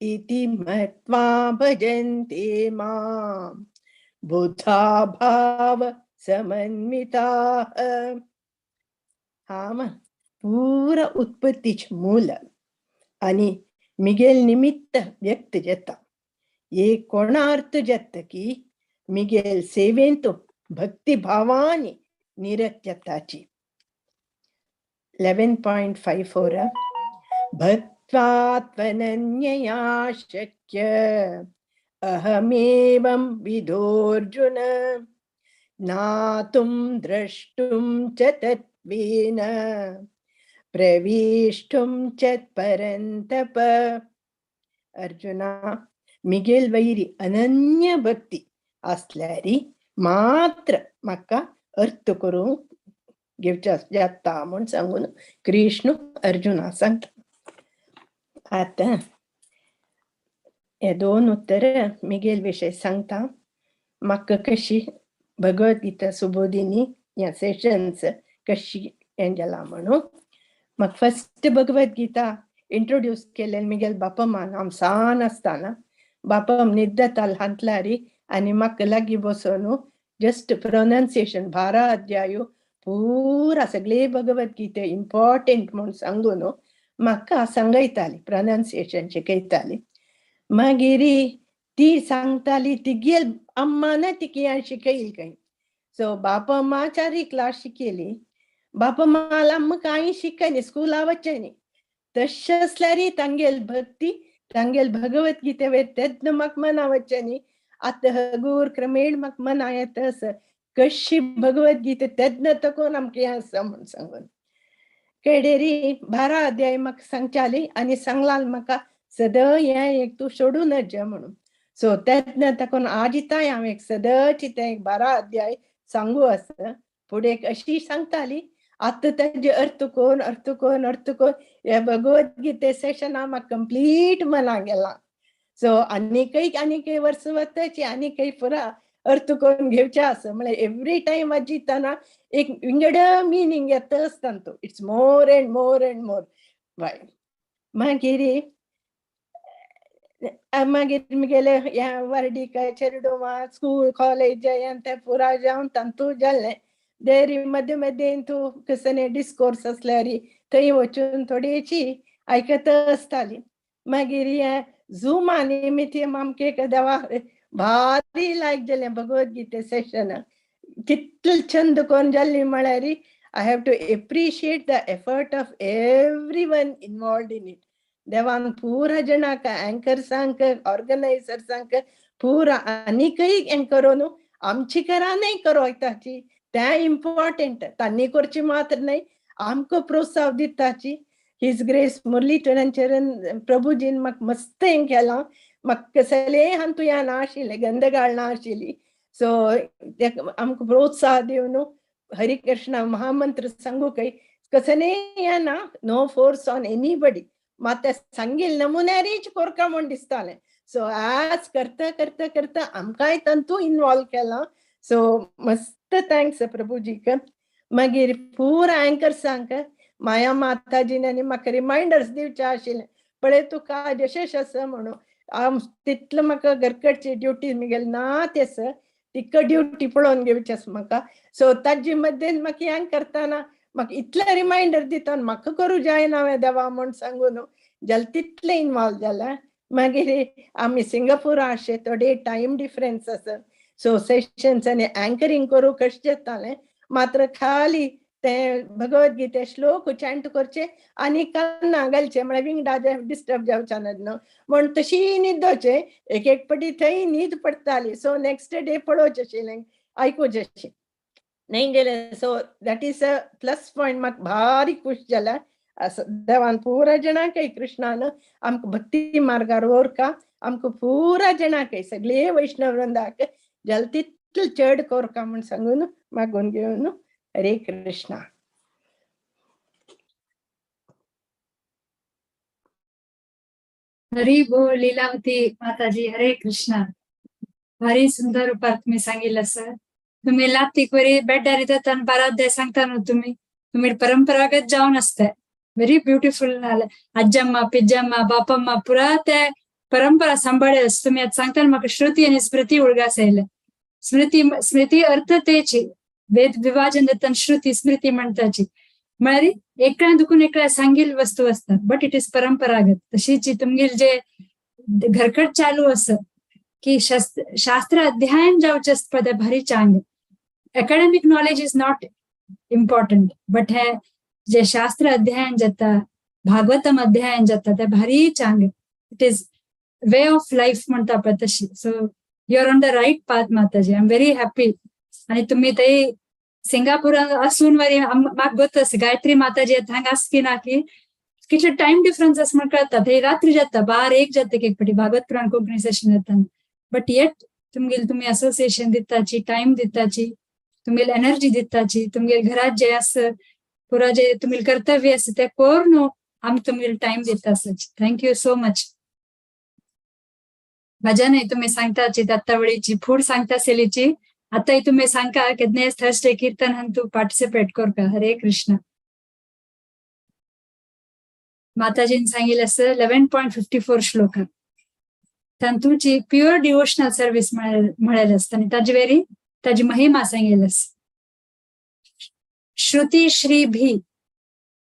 इति मत्वा भजन्ते मां बुधा भाव समन्विताः. हांव पुरा उत्पत्तीचे मूल आनी मिगेल निमित्त व्यक्त जाता. एक कोणा अर्थ जाता की मिगेल सेवेंत भक्ती भावानी निरत जाताची. 11.54 भक्त्वात्वनन्यया शक्य अहमेवं विदोऽर्जुन ज्ञातुं द्रष्टुं च तत्त्वेन प्रवेष्टुं च परन्तप. अर्जुना, मिगेल वैरी अनन्य भक्ती असल्यारी मात्र म्हाका अर्थ करूंक घेवचे जाता म्हूण सांगून कृष्ण अर्जुना सांगता. आतां हे दोन उत्तर मिगेल विशय सांगता. म्हाका कशी भगवद्गीता सुबोधिनी ह्या सेशन्स कशी हें जाला म्हणून. म्हाका फस्ट भगवद्गीता इंट्रोड्यूस केलें मिगेल बापमान. हांव सान आसतना बापम न्हिदताल हांतलारी आनी म्हाका लागीं बसोन जस्ट प्रोनाउन्सिएशन 12 अध्याय पुरा सगळे भगवद्गीते इम्पॉर्टंट म्हूण सांगून म्हाका सांगयताली, प्रोनाउन्सिएशन शिकयताली. मागीर ती सांगताली तिगेल अम्मान तिका शिकयली खंय. सो बापा माचारी क्लास शिकयली. बापा माला अम्मा कांय शिकयनी, स्कुला वचनी. तशें आसल्यार तांगेल भक्ती तांगेल भगवद्गीते वयर तेन्ना म्हाका मना वचनी. आतां हगूर क्रमेण म्हाका मना येता आसा कशी भगवद्गीता तेन्ना तकून आमकां हें आसा म्हूण सांगून. केडेरी 12 अध्याय म्हाका सांगचाली आनी सांगलाल म्हाका सदां हें एक तूं सोडूं नज म्हणून. सो तेन्ना ताकून आजिताय हांव एक सदांची तें एक 12 अध्याय सांगू आसा. फुडें एक अशी सांगताली. आतां तेजे अर्थ कोण अर्थ कोण अर्थ कोण हे भगवद्गीते सेशना म्हाका कंप्लीट मना गेलां. सो आनीकय आनीकय वर्स वताची आनीकय पुरा अर्थ करून घेवचे आसा. म्हळ्यार एवरी टायम वाजितना एक विंगड मिनींग येता आसता तो. It's more and more and more. बाय मागीर मागीर मिगेले ह्या वर्डीक चेरडुवा स्कूल कॉलेज हें तें पुरा जावन तांतू जालें. देरी मदें मदें तूं कसले डिस्कोर्स आसल्यार थंय वचून थोडीशी आयकत आसताली. मागीर हें झुमा निमित्त आमकां देवा भारी लायक जालें भगवद्गीते सेशन. कितले छंद करून जाल्ली म्हळ्यार I have to appreciate the effort of every one involved in it. देवान पुरा जणांक अँकर्सांक ऑर्गनायझर्सांक पुरा आनीकय हें करून आमची घरानय करोयताची तें इम्पॉर्टंट. तांणी करची मात्र न्हय, आमकां प्रोत्साहन दिताची. His grace Murali चरण प्रभुजीन म्हाका मस्त हें केलां. म्हाका कसलें हांतू हें नाशिल्लें, गंदगाळ नाशिल्ली. सो आमकां प्रोत्साह दिवन हरे कृष्ण महामंत्र सांगू काय कसलें हें ना, नो फोर्स ऑन एनीबडी. मात ते सांगील नमुन्यारीच कोरका म्हूण दिसतालें. सो आज करता करता करता आमकांय तांतू इनवॉल्व केलां. सो मस्त thanks प्रभुजीक. मागीर पुरा अँकर्सांक माया माताजीन आनी म्हाका रिमायंडर्स दिवचे आशिल्ले, पळय तुका आज यशस आसा म्हणून. हांव तितलो म्हाका घरकडची ड्युटी मिगेल ना ते आसा, तिका ड्युटी पळोवन घेवची आसा म्हाका. सो ताजे मद्देन म्हाका हें करतना म्हाका इतले रिमायंडर दिता म्हाका करूं जायना हांवें देवा म्हूण सांगून जाल्यार तितलें इनवॉल्व जालें. मागीर आमी सिंगापूरा आशे थोडे टायम डिफरन्स आसा. सो सेशन्स आनी अँकरींग करूं कशें जातालें, मात्र खाली ते भगवद्गीते श्लोक चॅन्ट करचे आनी कान्ना घालचे, म्हळ्यार विंगडा डिस्टर्ब जावचे न्हू म्हण तशी न्हिदोचे. एक एक पटी थंय न्हीद पडटाली. सो नेक्स्ट डे पळोवचें आशिल्लें, आयकुचें अशें न्हय गेलें. So that is a plus point. म्हाका भारी खूश जाला देवान पुरा जणांकय कृष्णान आमकां भक्ती मार्गार व्हरका, आमकां पुरा जणांकय सगळे वैष्णव वृंदाक जाल तितले चड कोरका म्हूण सांगून मागून घेवन. हरे कृष्णा.
हरी बोल लीलावती माताजी. हरे कृष्णा. भारी सुंदर रूपात तुम्ही सांगितलं सर. तुम्ही लातीक वरी बेड्डार येतात आणि 12 अध्याय सांगता न्हू तुम्ही, तुम्ही परंपरागत जावन आसता. Very beautiful. आज्जम्मा पिज्जम्मा बापम्मा पुरा ते परंपरा सांबाळे. तुम्ही आज सांगता म्हाका श्रुती आणि स्मृती उडगास आयले. स्मृती स्मृती अर्थ तेची वेद विभाजन जाता श्रुती स्मृती म्हणताची. म्हळ्यार एकट्यान दुखून एकट्या सांगील वस्तू असता, बट it is परंपरागत. तशीच तुमगेल जे घरकट चालू आसा की शास्त्र अध्ययन जावचें आसता पळय, भारी चांग. Academic knowledge is not important, but हे जे शास्त्र अध्ययन जाता, भागवतम अध्ययन जाता, ते भारी चांग. It is way of life म्हणटा पळय तशी. So you are on the right path Mataji, I am very happy. आणि तुम्ही ते सिंगापुरात असून वरी म्हाका गोत आसा, गायत्री माताजी हांगा आसा की ना, की कितले टायम डिफरन्स आसा म्हण कळता. थंय रात्री जाता, 12-1 जाता एक फावटी भागवत पुराण कोंकणी सेशन जाता, बट येट तुमगेले तुमी असोसिएशन दिताची, टायम दिताची, तुमगेली एनर्जी दिताची, तुमगेले घरात जे आसा पुरा जे तुमगेले कर्तव्य आसा ते करून आमी तुमगेले टायम दिता आसा. Thank you so much. भजनय तुमी सांगताची दत्तावळीची, फूड सांगता सेलीची. आतांय तुमी सांगका केन्नाय थर्सडे कीर्तन हांगा तूं पार्टिसिपेट करका. हरे कृष्ण. माताजीन सांगितलं आसा 11.54 श्लोक, तातूंची प्युअर डिवोशनल सर्वीस म्हळेलें आसता आनी ताजे वेरी ताजी महिमा सांगिल्ली आसा. श्रुती श्री भी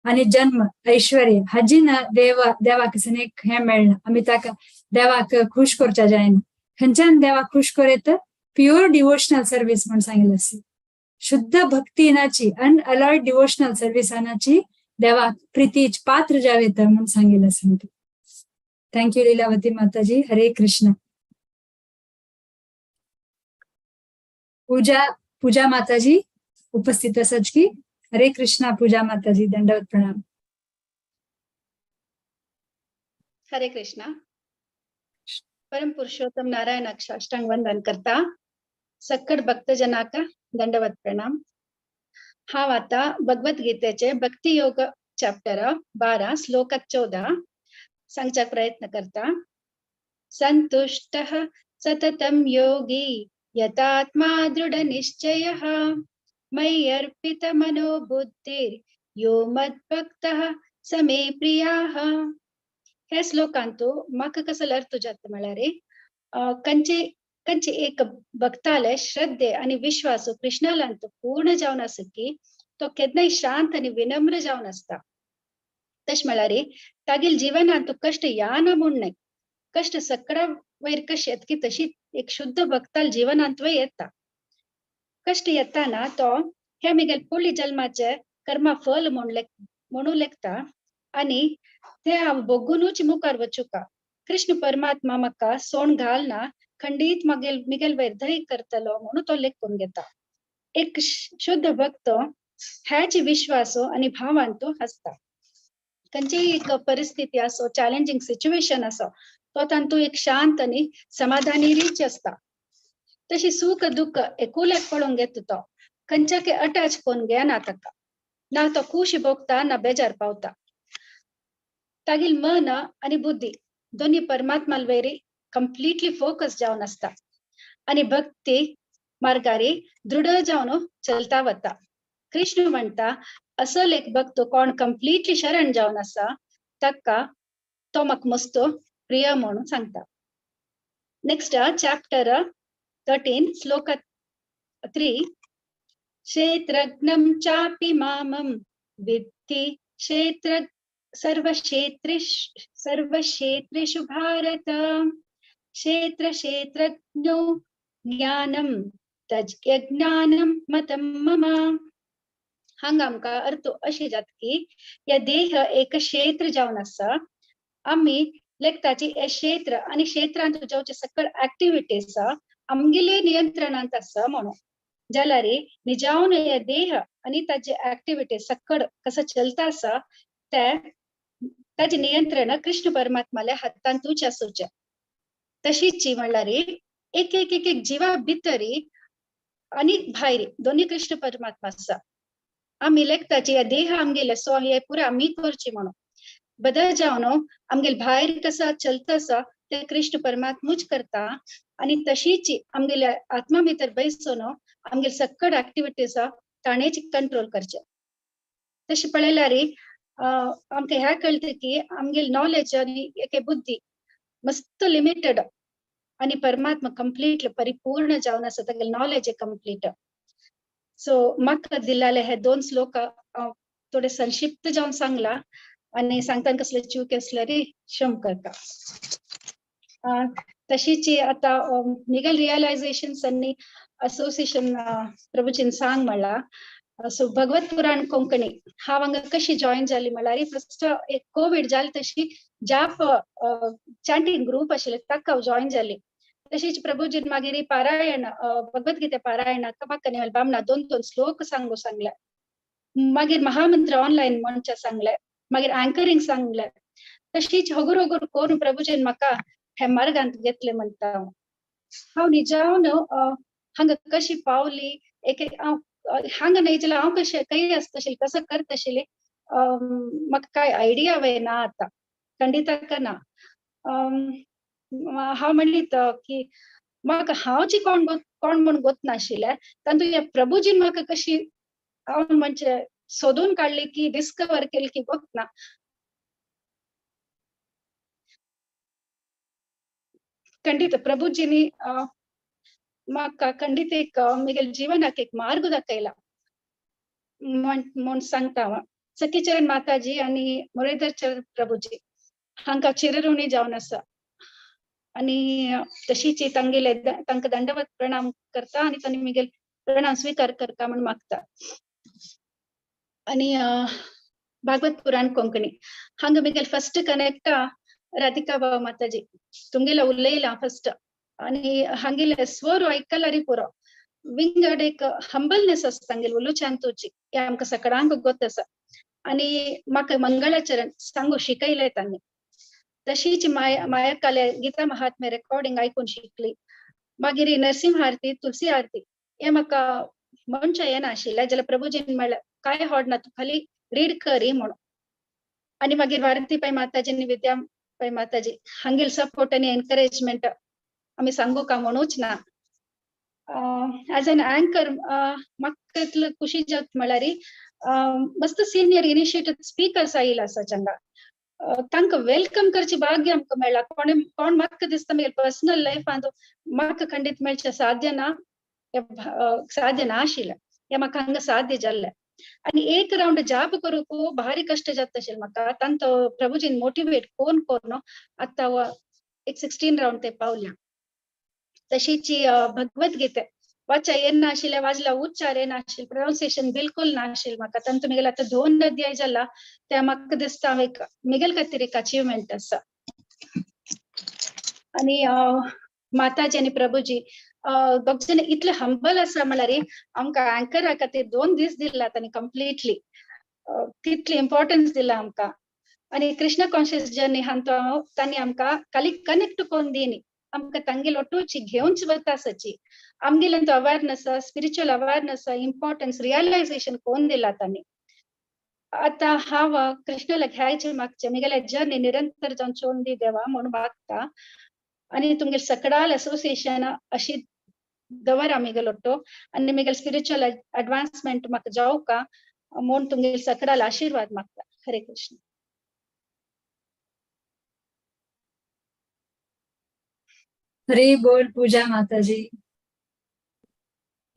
आणि जन्म ऐश्वर्य हाजी ना देवा देवाक एक हें मेळना, आमी ताका देवाक खुश करच्या जायना. खंयच्यान देवाक खुश करेत? प्युअर डिवोशनल सर्वीस म्हण सांगिल्लें आसा. शुद्ध भक्तीनाची अनअलॉयड डिवोशनल सर्विसानाची देवाक प्रितीच पात्र जावेत म्हण सांगिल्लें आसा. Thank you Lilavati Mataji. Hare Krishna. Puja Puja Mataji उपस्थित आसात की? हरे कृष्णा पूजा माताजी, दंडवत प्रणाम.
हरे कृष्णा. परम पुरुषोत्तम नारायण साष्टांग वंदन करता सक्कड भक्तजनाक दंडवत प्रणाम. हांव आतां भगवत गीतेचे भक्ती योग चॅप्टर 12 श्लोक 14 सांगच्याक प्रयत्न करता. संतुष्टः सततं योगी यतात्मा दृढ निश्चयः मयि अर्पित मनोबुद्धिर् यो मद्भक्तः स मे प्रियाः. ह्या श्लोकांतु म्हाका कसलो अर्थ जाता म्हळ्यार कंचे कंचे एक भक्ताले श्रद्धे आनी विश्वास कृष्णालांत पूर्ण जावन आसा की तो केन्नाय शांत आनी विनम्र जावन आसता. तशें म्हळ्यार तागेल जिवनांत कश्ट या ना म्हूण न्हय, कश्ट सकळा वयर कशें येता की तशी एक शुद्ध भक्ताल जिवनांतूय येता. कश्ट येताना तो ह्या मिगेल पुढली जल्माचे कर्मा फल म्हणू लेखता आनी ते हांव भोगुनूच मुखार वचुका. कृष्ण परमात्मा म्हाका सोण घालना, खंडीत मागेल मिगेल वयर दही करतलो म्हणून तो लेखून घेता. एक शुद्ध भक्त ह्याच विश्वास आनी भावान तो आसता. खंयचीय एक परिस्थिती आसो, चॅलेंजींग सिच्युएशन आसो, तो तांतू एक शांत आनी समाधानी रीच आसता. तशी सुख दुःख एकुल्याक पळोवंक घेता तो, खंयच्याक अटॅच करून घेना ताका, ना तो खुश भोगता ना बेजार पावता. तागेल मन आनी बुद्धी दोन्ही परमात्मा वयर कंप्लीटली फोकस जावन आसता आनी भक्ती मार्गारी दृढ जावन चलता वता. कृष्ण म्हणटा असल एक भक्त कोण कंप्लीटली शरण जावन आसा ताका तो म्हाका मस्त प्रिय म्हणून सांगता. नेक्स्ट चॅप्टर 13 श्लोक 3. क्षेत्रज्ञं चापि मामं विद्धि क्षेत्र सर्वक्षेत्रेषु भारत क्षेत्र क्षेत्रज्ञो ज्ञानं तज्ज्ञानं मतं मम. हांगा आमकां अर्थ अशें जाता की ह्या देह एक क्षेत्र जावन आसा. आमी लेखताची हे क्षेत्र आनी क्षेत्रांत जावचे सकळ एक्टिविटीज आमगेले नियंत्रणांत आसा म्हणून जाल्यार निजावन हे देह आनी ताजे एक्टिविटीज सकळ कसो चलता आसा ते ताजे नियंत्रण कृष्ण परमात्माल्या हातांतूच आसूचें. तशीच म्हणल्यार एक एक एक एक जिवा भितरी आनी भायर दोन्ही कृष्ण परमात्मा आसा. आमी लेखताची देह आमगेले सो हे पुरा आमी करची म्हणून बदल जावन आमगेले भायर कसा चलता आसा ते कृष्ण परमात्मूच करता आनी तशीच आमगेले आत्मा भितर बैसून आमगेले सकळ एक्टिविटीज ताणेच कंट्रोल करचे. तशें पळयल्यार आमकां ह्या कळटा की आमगेले नॉलेज आनी एक बुद्धी मस्त लिमिटेड आनी परमात्मा कंप्लीटली परिपूर्ण जावन आसा, तागेले नॉलेज कंप्लीट. सो म्हाका दिल्ले हे दोन श्लोक हांव थोडे संक्षिप्त जावन सांगला आनी सांगताना कसले चूक आसल्यार क्षम करता. तशीच आता मिगल रियलायझेशन आनी असोसिएशन प्रभुजीन सांग म्हणला. सो भगवत पुराण कोंकणी हांव हांगा कशी जॉईन जाली म्हणल्यार फर्स्ट एक कोवीड जाली तशी जाप चांटींग ग्रुप आशिल्ले ताका हांव जॉईन जाली. तशीच प्रभुजीन मागीर पारायण भगवद्गीता पारायण म्हाका बामणा 2-2 श्लोक सांगू सांगले, मागीर महामंत्र ऑनलायन म्हणचे सांगले, मागीर अँकरिंग सांगले. तशीच होगूर होगूर करून प्रभुजीन म्हाका हे मार्गांत घेतले म्हणटा. हांव हांव निजावन हांगा कशी पावली एक हांव हांगा न्हय जाल्यार हांव कशें खंय आसतशें कसो करतशिल्लें म्हाका कांय आयडिया वे ना आतां खंडीत ना. हांव म्हणीत की म्हाका हांव जी कोण कोण म्हूण गोत नाशिल्लें तातूंत ह्या प्रभुजीन म्हाका कशी हांव म्हणजे सोदून काडली की डिस्कवर केली की गोत ना. खंडीत प्रभुजीनी म्हाका खंडीत एक म्हगेल्या जिवनाक एक मार्ग दाखयला म्हूण सांगता हांव. सखीचरण माताजी आनी मुरलीधर चरण प्रभुजी हांकां चिरऋणी जावन आसा आनी तशीच तांगेले तांकां दंडवत प्रणाम करता आनी तांणी म्हगेले प्रणाम स्विकार करता म्हूण मागता. आनी भागवत पुराण कोंकणी हांगा म्हगेले फर्स्ट कनेक्टा राधिका बाबा माताजी तुमगेले उलयला फर्स्ट आनी हांगेले स्वर आयकल्यार पुरो विंगड एक हंबलनेस आसता तांगेले उलोवच्यान तुजी हें आमकां सगळ्यांक गोत आसा. आनी म्हाका मंगळाचरण सांगू शिकयलें तांणी. तशीच मायाकाले गीता महात्म्य रेकॉर्डिंग आयकून शिकली. मागीर नरसिंह आरती तुलसी आरती हें म्हाका म्हणचें येनाशिल्लें जाल्यार प्रभुजीन म्हणलें कांय हॉड ना तूं खाली रीड करी म्हणून. आनी मागीर भारती पै माताजी आनी विद्या पै माताजी हांगेले सपोर्ट आनी एनकरेजमेंट आमी सांगू का म्हणूच ना. एज एन अँकर म्हाका इतलो खुशी जाता म्हणल्यार मस्त सिनियर इनिशिएटेड स्पिकर्स आयिल्ले आसा हांगा तांकां welcome करची भाग्य आमकां मेळ्ळा. कोण कोण म्हाका दिसता म्हगेले पर्सनल लायफांत म्हाका खंडीत मेळचें साध्य ना, साध्य नाशिल्लें हें म्हाका हांगा साध्य जाल्लें. आनी एक रावंड जाप करूंक भारी कश्ट जाता आशिल्लें म्हाका. तांचो प्रभुजीन मोटिवेट कोण कोन्न आतां एक 16 रावंड ते पावल्या. तशीच भगवद्गीता वाचा येनाशिल्लें, वाजला उच्चार येनाशिल्लें, प्रोनाउन्सिएशन बिलकुल नाशिल्लें म्हाका. तांतूं म्हगेलें आतां 2 अध्याय जाला ते म्हाका दिसता हांव एक म्हगेले खातीर एक अचिवमेंट आसा. आनी माताजी आनी प्रभुजी दोग जाण इतले हंबल आसा म्हणल्यार आमकां अँकरा खातीर 2 दीस दिला तांणी कंप्लिटली, तितली इम्पोर्टन्स दिला आमकां. आनी कृष्ण कॉन्शियस जर्नी हांतूं तांणी आमकां खाली कनेक्ट करून दिनी, आमकां तांगेले ओटूची घेवनच वता सची आमगेले तो awareness spiritual awareness importance realisation कोण दिला तांणी. आतां हांव कृष्णाला घ्यायचे मागचे म्हगेले जर्नी निरंतर जावन चोवन दी देवा म्हूण मागता. आनी तुमगेले सकडाल असोसिएशन अशी दवरा म्हगेलो ओट्टो आनी म्हगेले स्पिरिच्युअल एडवान्समेंट म्हाका जावका म्हूण तुमगेले सकडाल आशिर्वाद मागता. हरे कृष्ण.
हरी बोल पूजा माताजी,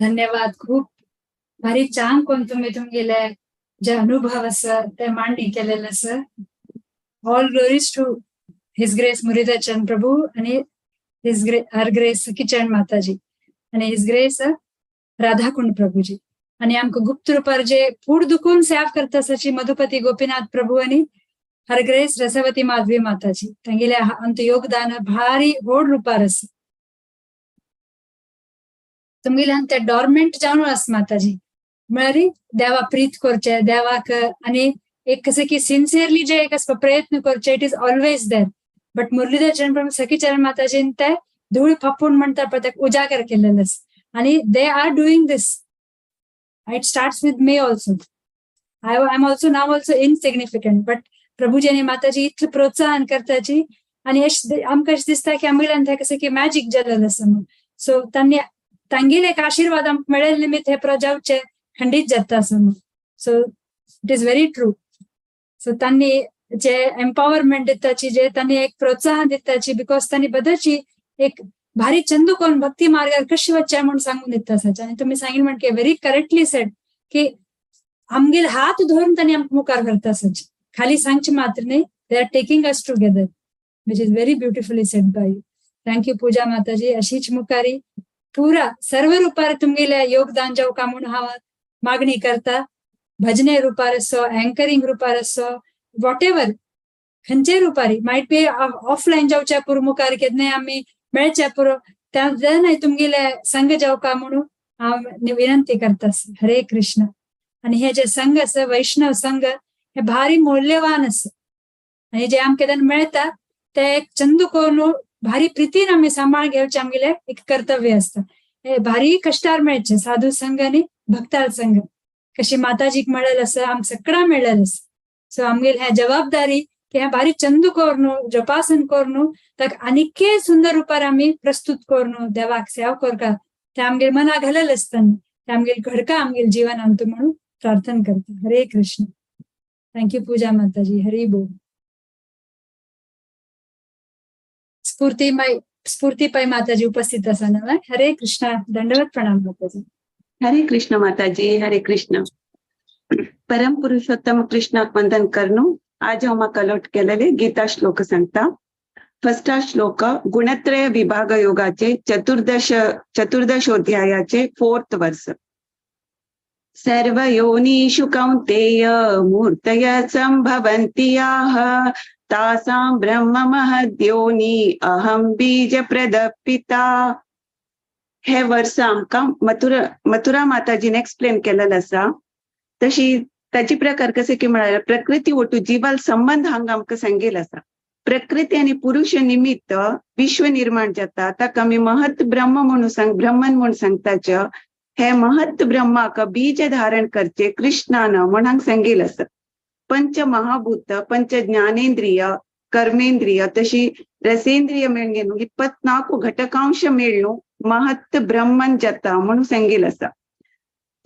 धन्यवाद. खूप भारी चांग कोण तुम्ही तुमगेले जे अनुभव आसा ते मांडणी केलेले आसा. All glories to his grace Muralidhar Charan Prabhu आणि his grey हर ग्रेस सखीचरण माताजी आणि his grace Radhakund Prabhuji. आणि आमकां गुप्त रुपार जे फूड दुखून सेवा करता आसाची मधुपती गोपीनाथ प्रभू आणि हर ग्रेस रसवती माधवी माताजी तांगेले आमचें योगदान भारी व्हड रुपार आसा. तुमगेले ते डॉर्मेंट जावन आसा माताजी, म्हळ्यार देवा प्रीत करचे देवाक आनी एक कशें की सिन्सियरली जे एक आसता प्रयत्न करचे, it is always there. But Muralidhar Charan Prabhu Sakhicharan माताजीन ते धूळ फापून म्हणटा पळय ते उजागर केलेले आसा आनी they are doing this. It starts with me also. I am also now also insignificant, but Prabhuji आनी माताजी इतलें प्रोत्साहन करताची आनी आमकां अशें दिसता की आमगेल्यान तें कशें की मॅजीक जालेलें आसा म्हणून. सो तांणी तांगेले एक आशिर्वाद आमकां मेळ्ळे निमित्त हे प्रजावचे खंडीत जाता आसा म्हणून. So it is very true. So तांणी जे एम्पावरमेंट दिताची, जे तांणी एक प्रोत्साहन दिताची, because तांणी बदलची एक भारी चंदू कोण भक्ती मार्गार कशी वचचें म्हूण सांगून दिता आसा. आनी तुमी सांगिल्लें म्हण की व्हेरी करेक्टली सेड की आमगेले हात धरून तांणी आमकां मुखार व्हरता सच. खाली सांगचे मात्र न्ही, they are taking us together, which is very beautifully said by you. Thank you Pooja Mataji. अशीच मुखारी पुरा सर्व रुपार तुमगेले योगदान जावका म्हणून हांव मागणी करता. भजने रुपार असो, अँकरिंग रुपार असो, what ever खंयचे रुपारी मायट बी ऑफलायन जावच्या पुरो, मुखार केन्नाय आमी मेळच्या पुरो, तेन्नाय तुमगेले संघ जावका म्हणून हांव विनंती करता. हरे कृष्ण. आणि हे जे संघ आसा, वैष्णव संघ, हे भारी मौल्यवान आसा आणि जे आमकां केन्ना मेळटा ते एक चंदू करून भारी प्रितीन आमी सांबाळ घेवचें आमगेलें एक कर्तव्य आसता. हे भारी कश्टार मेळचे साधू संघ आनी भक्ताल संघ, कशी माताजीक मेळ्ळेलें आसा, आमकां सगळ्यांक मेळ्ळेलें आसा. सो आमगेली ह्या जबाबदारी की हें भारी चंदू करून जोपासन करून ताका आनीकय सुंदर रुपार आमी प्रस्तुत करून देवाक सेवा करता, ते आमगेले मना घालेलें आसता, ते आमगेले घडका आमगेले जिवनांत म्हणून प्रार्थना करता. हरे कृष्ण. Thank you पूजा माताजी. हरी बोल. स्फूर्ति स्फूर्ति पै माताजी उपस्थित आसा ना. हरे कृष्ण. दंडवत प्रणाम माताजी.
हरे कृष्ण माताजी. हरे कृष्ण. परम पुरुषोत्तम कृष्णाक वंदन करनु आज हांव म्हाका अलॉट केलेले गीता श्लोक सांगता. फर्स्ट श्लोक गुणत्रय विभाग योगाचे चतुर्दशोध्यायाचे 4th वर्स. सर्व योनीषु कौन्तेय मूर्तय संभवन्ति याः तासां ब्रह्म महद्योनि अहं बीज प्रदपिता. हे वर्स आमकां मथुरा माताजीन एक्सप्लेन केलेलं आसा. तशी ताची प्रकार कसे की म्हळ्यार प्रकृती ओटू जिवाल संबंध हांगा आमकां सांगेल आसा. प्रकृती आनी पुरुष निमित्त विश्व निर्माण जाता, ताका आमी महत् ब्रह्म म्हणून सांग, ब्रह्मन म्हणून सांगताच. हे महत् ब्रह्माक बीज धारण करचे कृष्णान म्हण हांगा सांगेल आसा. पंच महाभूत, पंच ज्ञानेंद्रिय, कर्मेंद्रिय तशी रसेंद्रिय मेळून 24 घटकांश मेळून महत् ब्रह्मन जाता म्हणून सांगेल आसा.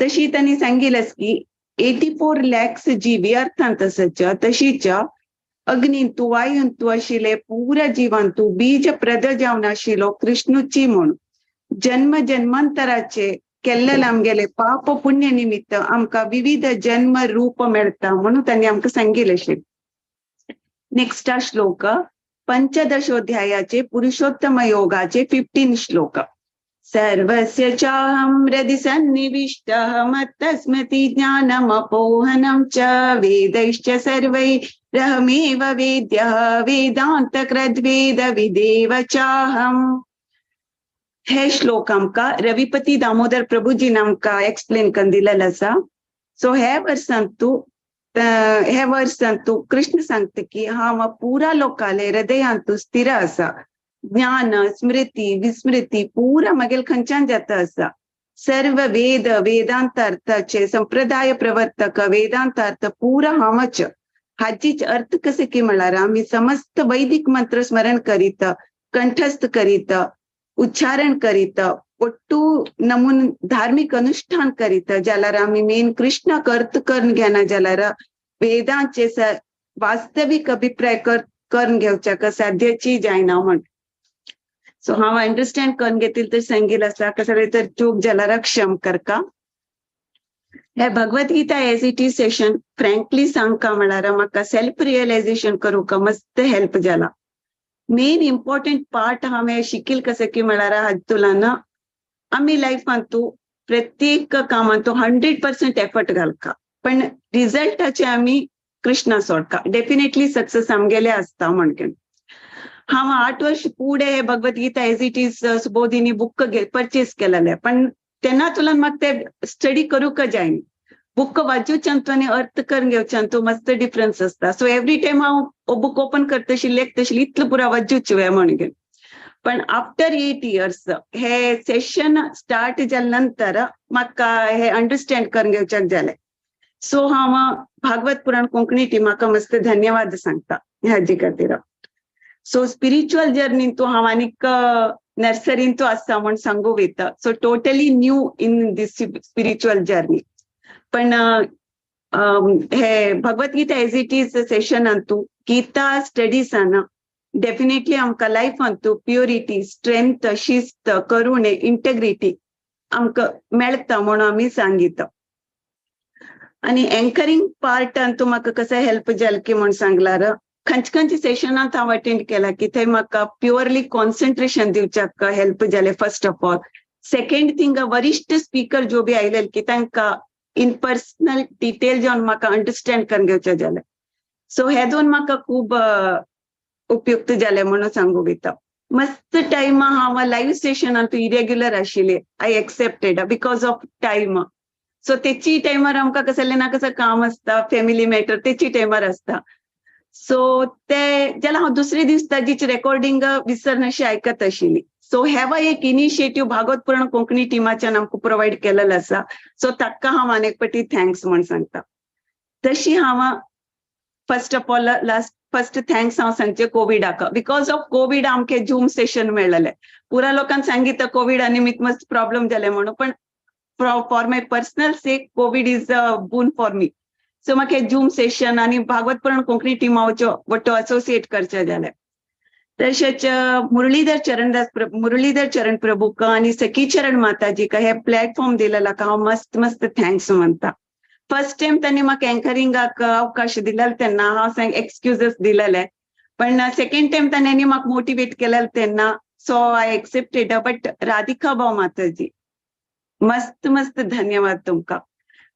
तशी तांणी सांगेल आसा की 84 लॅक्स जीवी अर्थांत आसाच. तशीच अग्नींतू वायूंतू आशिल्ले पुरा जिवांतू बीज प्रद जावन आशिल्लो कृष्णूची म्हूण जन्म जन्मांतराचे केल्लेले आमगेले पाप पुण्य निमित्त आमकां विविध जन्म रूप मेळटा म्हणून तांणी आमकां सांगिल्लें अशें. नेक्स्ट श्लोक पंचदशोध्यायाचे पुरुषोत्तम योगाचे 15 श्लोक. सर्वस्य चाहं हृदि सन्निविष्टः मत्तस्मृति ज्ञानमपोहनं च वेदैश्च सर्वैरहमेव वेद्यः वेदान्तकृद्वेद विदेव चाहम्. हे श्लोक आमकां रविपती दामोदर प्रभुजीन आमकां एक्सप्लेन करून दिलेलो आसा. सो हे वर्सांतू कृष्ण सांगता की हांव पुरा लोकाले हृदयांतू स्थिर आसा. ज्ञान स्मृती विस्मृती पुरा मगेल खंयच्यान जाता आसा. सर्व वेद वेदांतार्थाचे संप्रदाय प्रवर्तक वेदांतार्थ पुरा हांवच. हाचीच अर्थ कसे की म्हळ्यार आमी समस्त वैदिक मंत्र स्मरण करीत, कंठस्थ करीत, उच्चारण करीत, ಒಟ್ಟು ನಮೂನ್ धार्मिक अनुष्ठान करीत जाल्यार आमी मेन कृष्णाक अर्थ करून घेना जाल्यार वेदांचे वास्तवीक अभिप्राय करून घेवच्याक साध्यची जायना म्हण. सो हांव अंडरस्टँड करून घेतील तर सांगील आसा, कसले तर चूक जाल्यार क्षम करका. हे Bhagavad Gita as it is session frankly सांगका म्हळ्यार म्हाका सेल्फ रियलायझेशन करूंक मस्त हेल्प जाला. मेन इम्पॉर्टंट पार्ट हांवें शिकील कशें की म्हळ्यार हातूंतल्यान आमी लायफांतू प्रत्येक कामांतू 100% एफर्ट घालका, पण रिजल्टाचे आमी कृष्णा सोडका, डेफिनेटली सक्सेस आमगेले आसता म्हणून. हांव 8 वर्ष फुडें हे Bhagavad Gita as it is Subodhini book purchase केलेले, पण तेन्ना तुला म्हाका ते स्टडी करूंक जायना. बुक वाचूच्यान आनी अर्थ करून घेवच्यान तूं मस्त डिफरन्स आसता. सो एवरी टायम हांव बुक ओपन करतशी लेखतशी इतलो पुरा वाचूच म्हणून. पण आफ्टर 8 इयर्स हे सेशन स्टार्ट जाले नंतर म्हाका हे अंडरस्टँड करून घेवच्याक जालें. सो हांव भागवत पुराण कोंकणी टिमाका मस्त धन्यवाद सांगता हाजे खातीर. सो स्पिरिच्युअल जर्नीन तूं हांव आनीक नर्सरीन तूं आसा म्हूण सांगू वयता. So totally new in this spiritual journey. पण हे Bhagavad Gita as it is सेशनान तूं गीता स्टडीसान डेफिनेटली आमकां लायफांतू प्युरिटी, स्ट्रेंथ, शिस्त, करुणे, इंटेग्रिटी आमकां मेळटा म्हणून आमी सांगिता. आनी एंकरींग पार्टान तूं म्हाका कसो हेल्प जाल की म्हूण सांगलार खंयचे खंयचे सेशनांत हांव अटेंड केला की थंय म्हाका प्युअरली कॉन्सन्ट्रेशन दिवच्याक हेल्प जालें first of all. Second thing, वरिश्ठ स्पीकर जो बी आयले की तांकां इन पर्सनल डिटेल जावन म्हाका अंडरस्टँड करून घेवचें जालें. सो हे दोन म्हाका खूब उपयुक्त जालें म्हणून सांगू वयता. मस्त टायम हांव लायव्ह सेशनांत इरेग्युलर आशिल्ले, I accepted because of time. So तेची टायमार आमकां कसलें ना कसं काम आसता, फॅमिली मॅटर तेची टायमार आसता. सो ते जाल्यार हांव दुसरे दीस ताजीच रेकॉर्डिंग विसरनाशी आयकत आशिल्ली. सो have एक इनिशिएटीव भागवत पुराण कोंकणी टिमाच्यान आमकां प्रोवायड केलेलो आसा. सो ताका हांव आनी एक पटी thanks म्हूण सांगता. तशी हांव first of all last first thanks हांव सांगचें कोविडाक. Because of Covid आमकां झूम सेशन मेळ्ळेलें. पुरा लोकांक सांगिता कोविडा निमित्त मस्त प्रॉब्लम जाले म्हणून, पण for my personal sake Covid is a boon for me. So म्हाका झूम सेशन आनी भागवत पुराण कोंकणी टिमाचो वट्टो असोसिएट करचें जालें. तशेंच मुरलीधर चरणदास मुरलीधर चरण प्रभूक आनी सखीचरण माताजीक हे प्लॅटफॉर्म दिलेलो हांव मस्त मस्त thanks म्हणटा. फर्स्ट टायम तांणी म्हाका एंकरिंगाक अवकाश दिलेलो तेन्ना हांव सांग एक्सक्युजीस दिलेले, पण सेकंड टायम तांणी म्हाका मोटिवेट केलेले तेन्ना so I accepted. But Radhika भाव माताजी मस्त मस्त धन्यवाद तुमकां.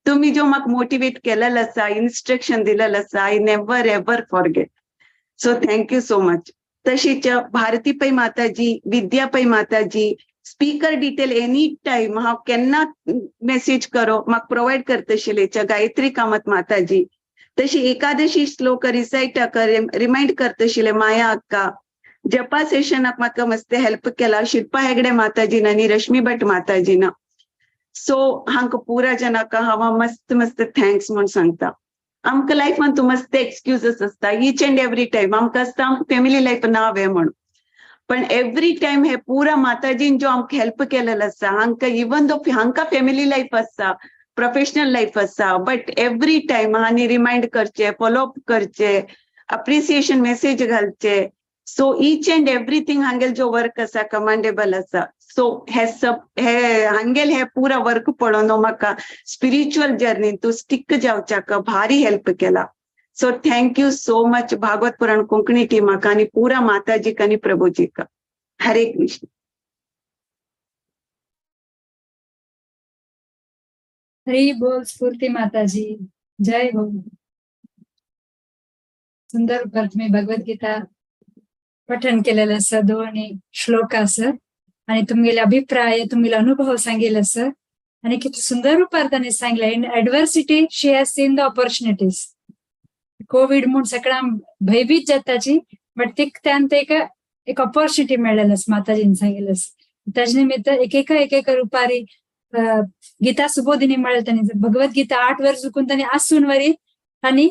तुम्ही जो म्हाका मोटिवेट केलेलो आसा, इन्स्ट्रक्शन दिलेलो आसा, I never ever forget. So thank you so much. तशीच भारती पै माताजी, विद्या पै माताजी, स्पीकर डिटेल एनी टायम हांव केन्ना मेसेज करो म्हाका प्रोवायड करतशिले गायत्री कामत माताजी. तशी एकादशी श्लोक रिसायट रिमायंड करतशिले माया अक्का. जपा सेशनाक म्हाका मस्त हेल्प केला शिल्पा हेगडे माताजीन आनी रश्मी भट माताजीन. सो हांकां पुरा जनाक हांव मस्त मस्त thanks म्हूण सांगता. आमकां लायफान तूं मस्त एक्सक्युजीस आसता ईच अँड एवरी टायम. आमकां आसता आमकां फॅमिली लायफ ना वे म्हणून, पण एवरी टायम हे पुरा माताजीन जो आमकां हेल्प केलेलो आसा, हांकां इवन दो हांकां फॅमिली लायफ आसा, प्रोफेशनल लायफ आसा, बट एवरी टायम आनी रिमायंड करचे, फॉलोअप करचे, अप्रिसिएशन मेसेज घालचे. सो ईच अँड एवरीथींग हांगेल जो वर्क आसा कमांडेबल आसा. सो हे सब हे हांगेल हे पुरा वर्क पळोवन म्हाका स्पिरिच्युअल जर्नीन तूं स्टिक जावच्याक भारी हेल्प केला. So thank you so much Bhagwat Puran Konkani टिमाक आनी पुरा माताजीक आनी प्रभुजीक. हरे कृष्ण.
हरी बोल स्फूर्ती माताजी, जय हो. सुंदर रुपार तुम्ही भगवद्गीता पठण केलेलं आसा, दोन श्लोक आसा आणि तुमगेले अभिप्राय, तुमगेले अनुभव सांगितलं आसा आणि किती सुंदर रुपार तांणी सांगले. In adversity she has seen the opportunities. Covid म्हूण सगळ्यांक भयभीत जाताची, बट तिक त्यान ते एक ऑपॉर्च्युनिटी मेळ्ळेलें आसा माताजीन सांगिल्लें आसा. ताजे निमित्त एकेका एकेका रुपारी गीता सुबोधिनी म्हळ्यार तांणी भगवद्गीता 8 वर्स चुकून तांणी आसून वरी तांणी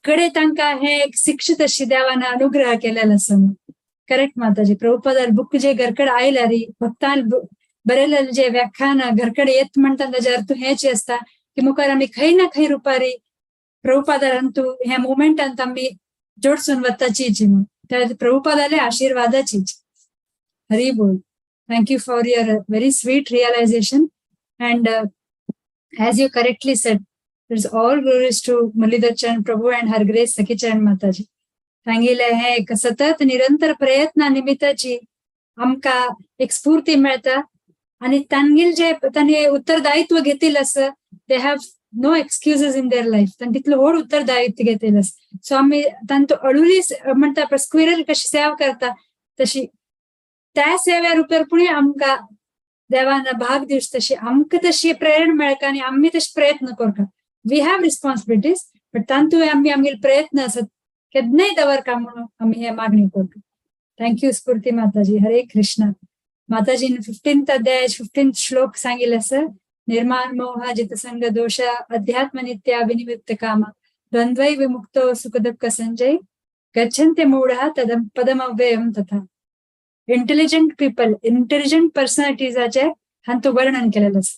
कडे तांकां हे एक शिक्षित अशी देवान अनुग्रह केलेलो आसा. करेक्ट माताजी. प्रभुपादार बुक जे घरकडे आयल्यार भक्तान बरयलेले जे व्याख्यान घरकडे येत म्हणटा ताजे अर्थ हेच आसता की मुखार आमी खंय ना खंय रुपारी प्रभुपादारांतू ह्या मुवमेंटांत आमी जोडसून वताचीच म्हणून त्या प्रभुपादाले आशीर्वादाचीच. हरी बोल. Thank you for your very sweet realization and as you correctly said, it's all glories to Muralidhar Charan Prabhu and her grace Sakhi Charan Mataji. सांगिल्लें हें एक सतत निरंतर प्रयत्ना निमित्ताची आमकां एक स्फूर्ती मेळटा आनी तांगेल जे तांणी उत्तरदायित्व घेतिल्लें आसा, they have no excuses in their life. तांणी तितलो व्हड उत्तरदायित्व घेतिल्लें आसा. सो आमी तांचो अळुली म्हणटा पळय स्क्विरल कशी सेवा करता तशी त्या सेव्या रुपार पूण आमकां देवान भाग दिवचे तशी आमकां तशी प्रेरणा मेळटा आनी आमी तशे प्रयत्न करता. We have responsibilities but तांतूय आमी आमगेले प्रयत्न आसात केन्नाय दवरका म्हणून आमी हे मागणी करता. Thank you स्फूर्ती माताजी. हरे कृष्णा. माताजीन 15th अध्याय 15th श्लोक सांगिल्लें आसा. निर्माण मोह जित संग दोष अध्यात्म नित्या विनिवृत्त काम द्वंद्वै विमुक्तो सुख दुःख संजय गच्छन्ते मूढा तदम पदमव्ययम तथा. इंटेलिजंट पीपल, इंटेलिजंट पर्सनॅलिटीजाचे हांतू वर्णन केलेलं आसा.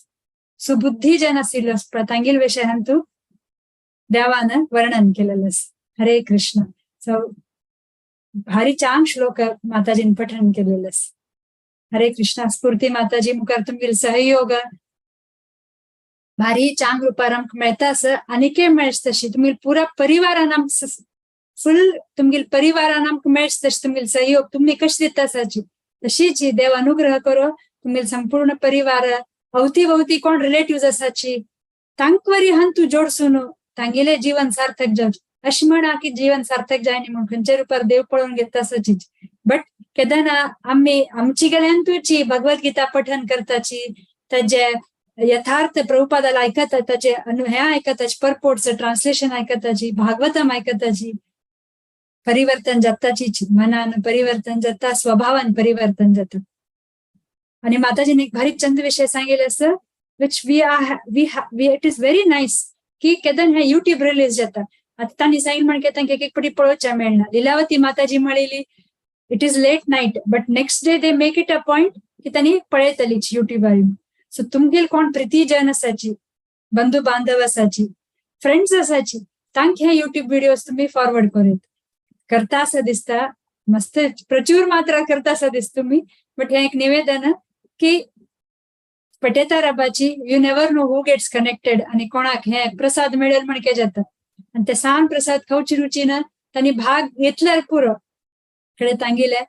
सुबुद्धी जन आशिल्लो तांगेल विशय हांतू देवान वर्णन केलेलं आसा. हरे कृष्ण. सो भारी चांग श्लोक माताजीन पठण केलेलं आसा. हरे कृष्णा. स्फूर्ती माताजी मुखार तुमगेले सहयोग भारी चांग रुपार आमकां मेळता आसा आनीकय मेळच तशी तुमगेले पुरा परिवारान आमकां फुल तुमगेले परिवारान आमकां मेळच तशी तुमगेले सहयोग तुमी कशें दिता आसाची तशीच देव अनुग्रह करो तुमगेले संपूर्ण परिवार अवती भोवती कोण रिलेटिव्ह आसाची तांकवरी हन तूं जोडसून तांगेले जीवन सार्थक जावचें. अशें म्हणा की जीवन सार्थक जायना म्हूण खंयच्या रुपार देव पळोवन घेता आसाची, बट केदना आमी आमची गेल्यान तुची भगवत गीता पठन करताची ताजे यथार्थ प्रभुपादाला आयकता ताजे हे आयकताची परपोर्टचं ट्रान्सलेशन आयकताची भागवतम आयकताची परिवर्तन जाताची, मनान परिवर्तन जाता, स्वभावान परिवर्तन जाता. आणि माताजीने एक भारी चंद विषय सांगितलं असं which we are we we it is very nice की केदन हे युट्यूब रिलीज जाता. आता तांणी सांगितलं म्हण तांकां एक एक पटी पळोवच्या मेळना. लिलावती माताजी म्हणलेली it is late night but next day they make it a point की त्यांनी पळयतली युट्यूबार. सो तुमगेल कोण प्रितीजन आसाची, बंधू बांधव आसाची, फ्रेंड्स आसाची, तांक हे युट्यूब व्हिडिओज तुम्ही फॉरवर्ड करूत करता असं दिसता, मस्त प्रचूर मात्रा करता असं दिसता तुम्ही. बट हे एक निवेदन की Pateta राबाची you never know who gets connected आणि कोणाक हे प्रसाद मिळेल म्हणके जाता आणि ते सान प्रसाद खावची रुचीन तांणी भाग घेतल्यार पुरो कडे तांगेले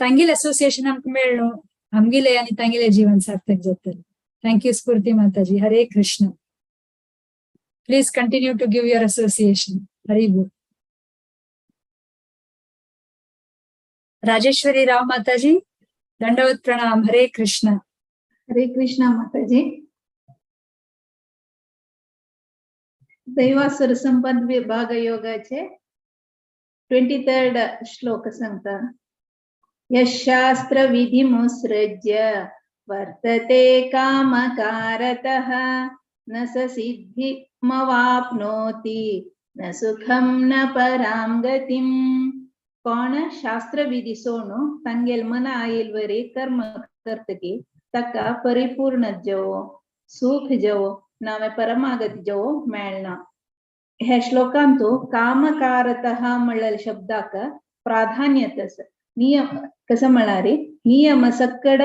तांगेले असोसिएशन आमकां मेळ्ळो, आमगेले आणि तांगेले जीवन सार्थक जातले. Thank you Sphurti Mataji. Hare Krishna. Please continue to give your association. Hari बोल. राजेश्वरी राव माताजी दंडवत प्रणाम. हरे कृष्ण.
हरे कृष्णा माताजी. दैवासुर संपद विभाग योगाचे 23rd श्लोक सांगता. यशास्त्र विधिमुत्सृज्य वर्तते कामकारतः न स सिद्धिमवाप्नोति न सुखं न परां गतिं. कोण शास्त्र विधी सोणू तांगेल मना आईल वरी कर्म करतकी ताका परिपूर्ण जेवो सुख जेवो नावे परमागती जेवो मेळना. ह्या श्लोकांतु कामकारतः म्हणलेल्या शब्दाक प्राधान्यता आसा. नियम कसं म्हळ्यार नियम सक्कड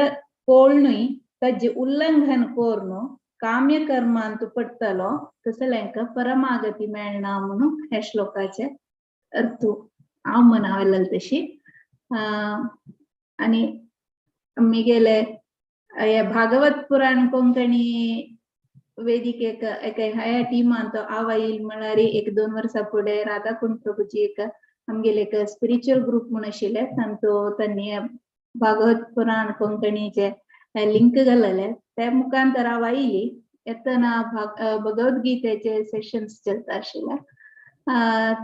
कोळणूय ताजे उल्लंघन कोरून काम्य कर्मांतु पडटलो तसल्यांका परमागती मेळना म्हणून ह्या श्लोकाचे अर्थ हांव म्हणावलें तशी. आनी आमी गेले भागवत पुराण कोंकणी वेदिकेक एका ह्या टिमांत हांव आयल म्हळ्यार 1-2 वर्सां फुडें राधाकुंड प्रभूजी एक आमगेले एक स्पिरिच्युअल ग्रुप म्हूण आशिल्ले तांचो तांणी भागवत पुराण कोंकणीचे लिंक घालले ते मुखांतर हांव आयली येतना भगवद्गीतेचे सेशन्स चलता आशिल्ले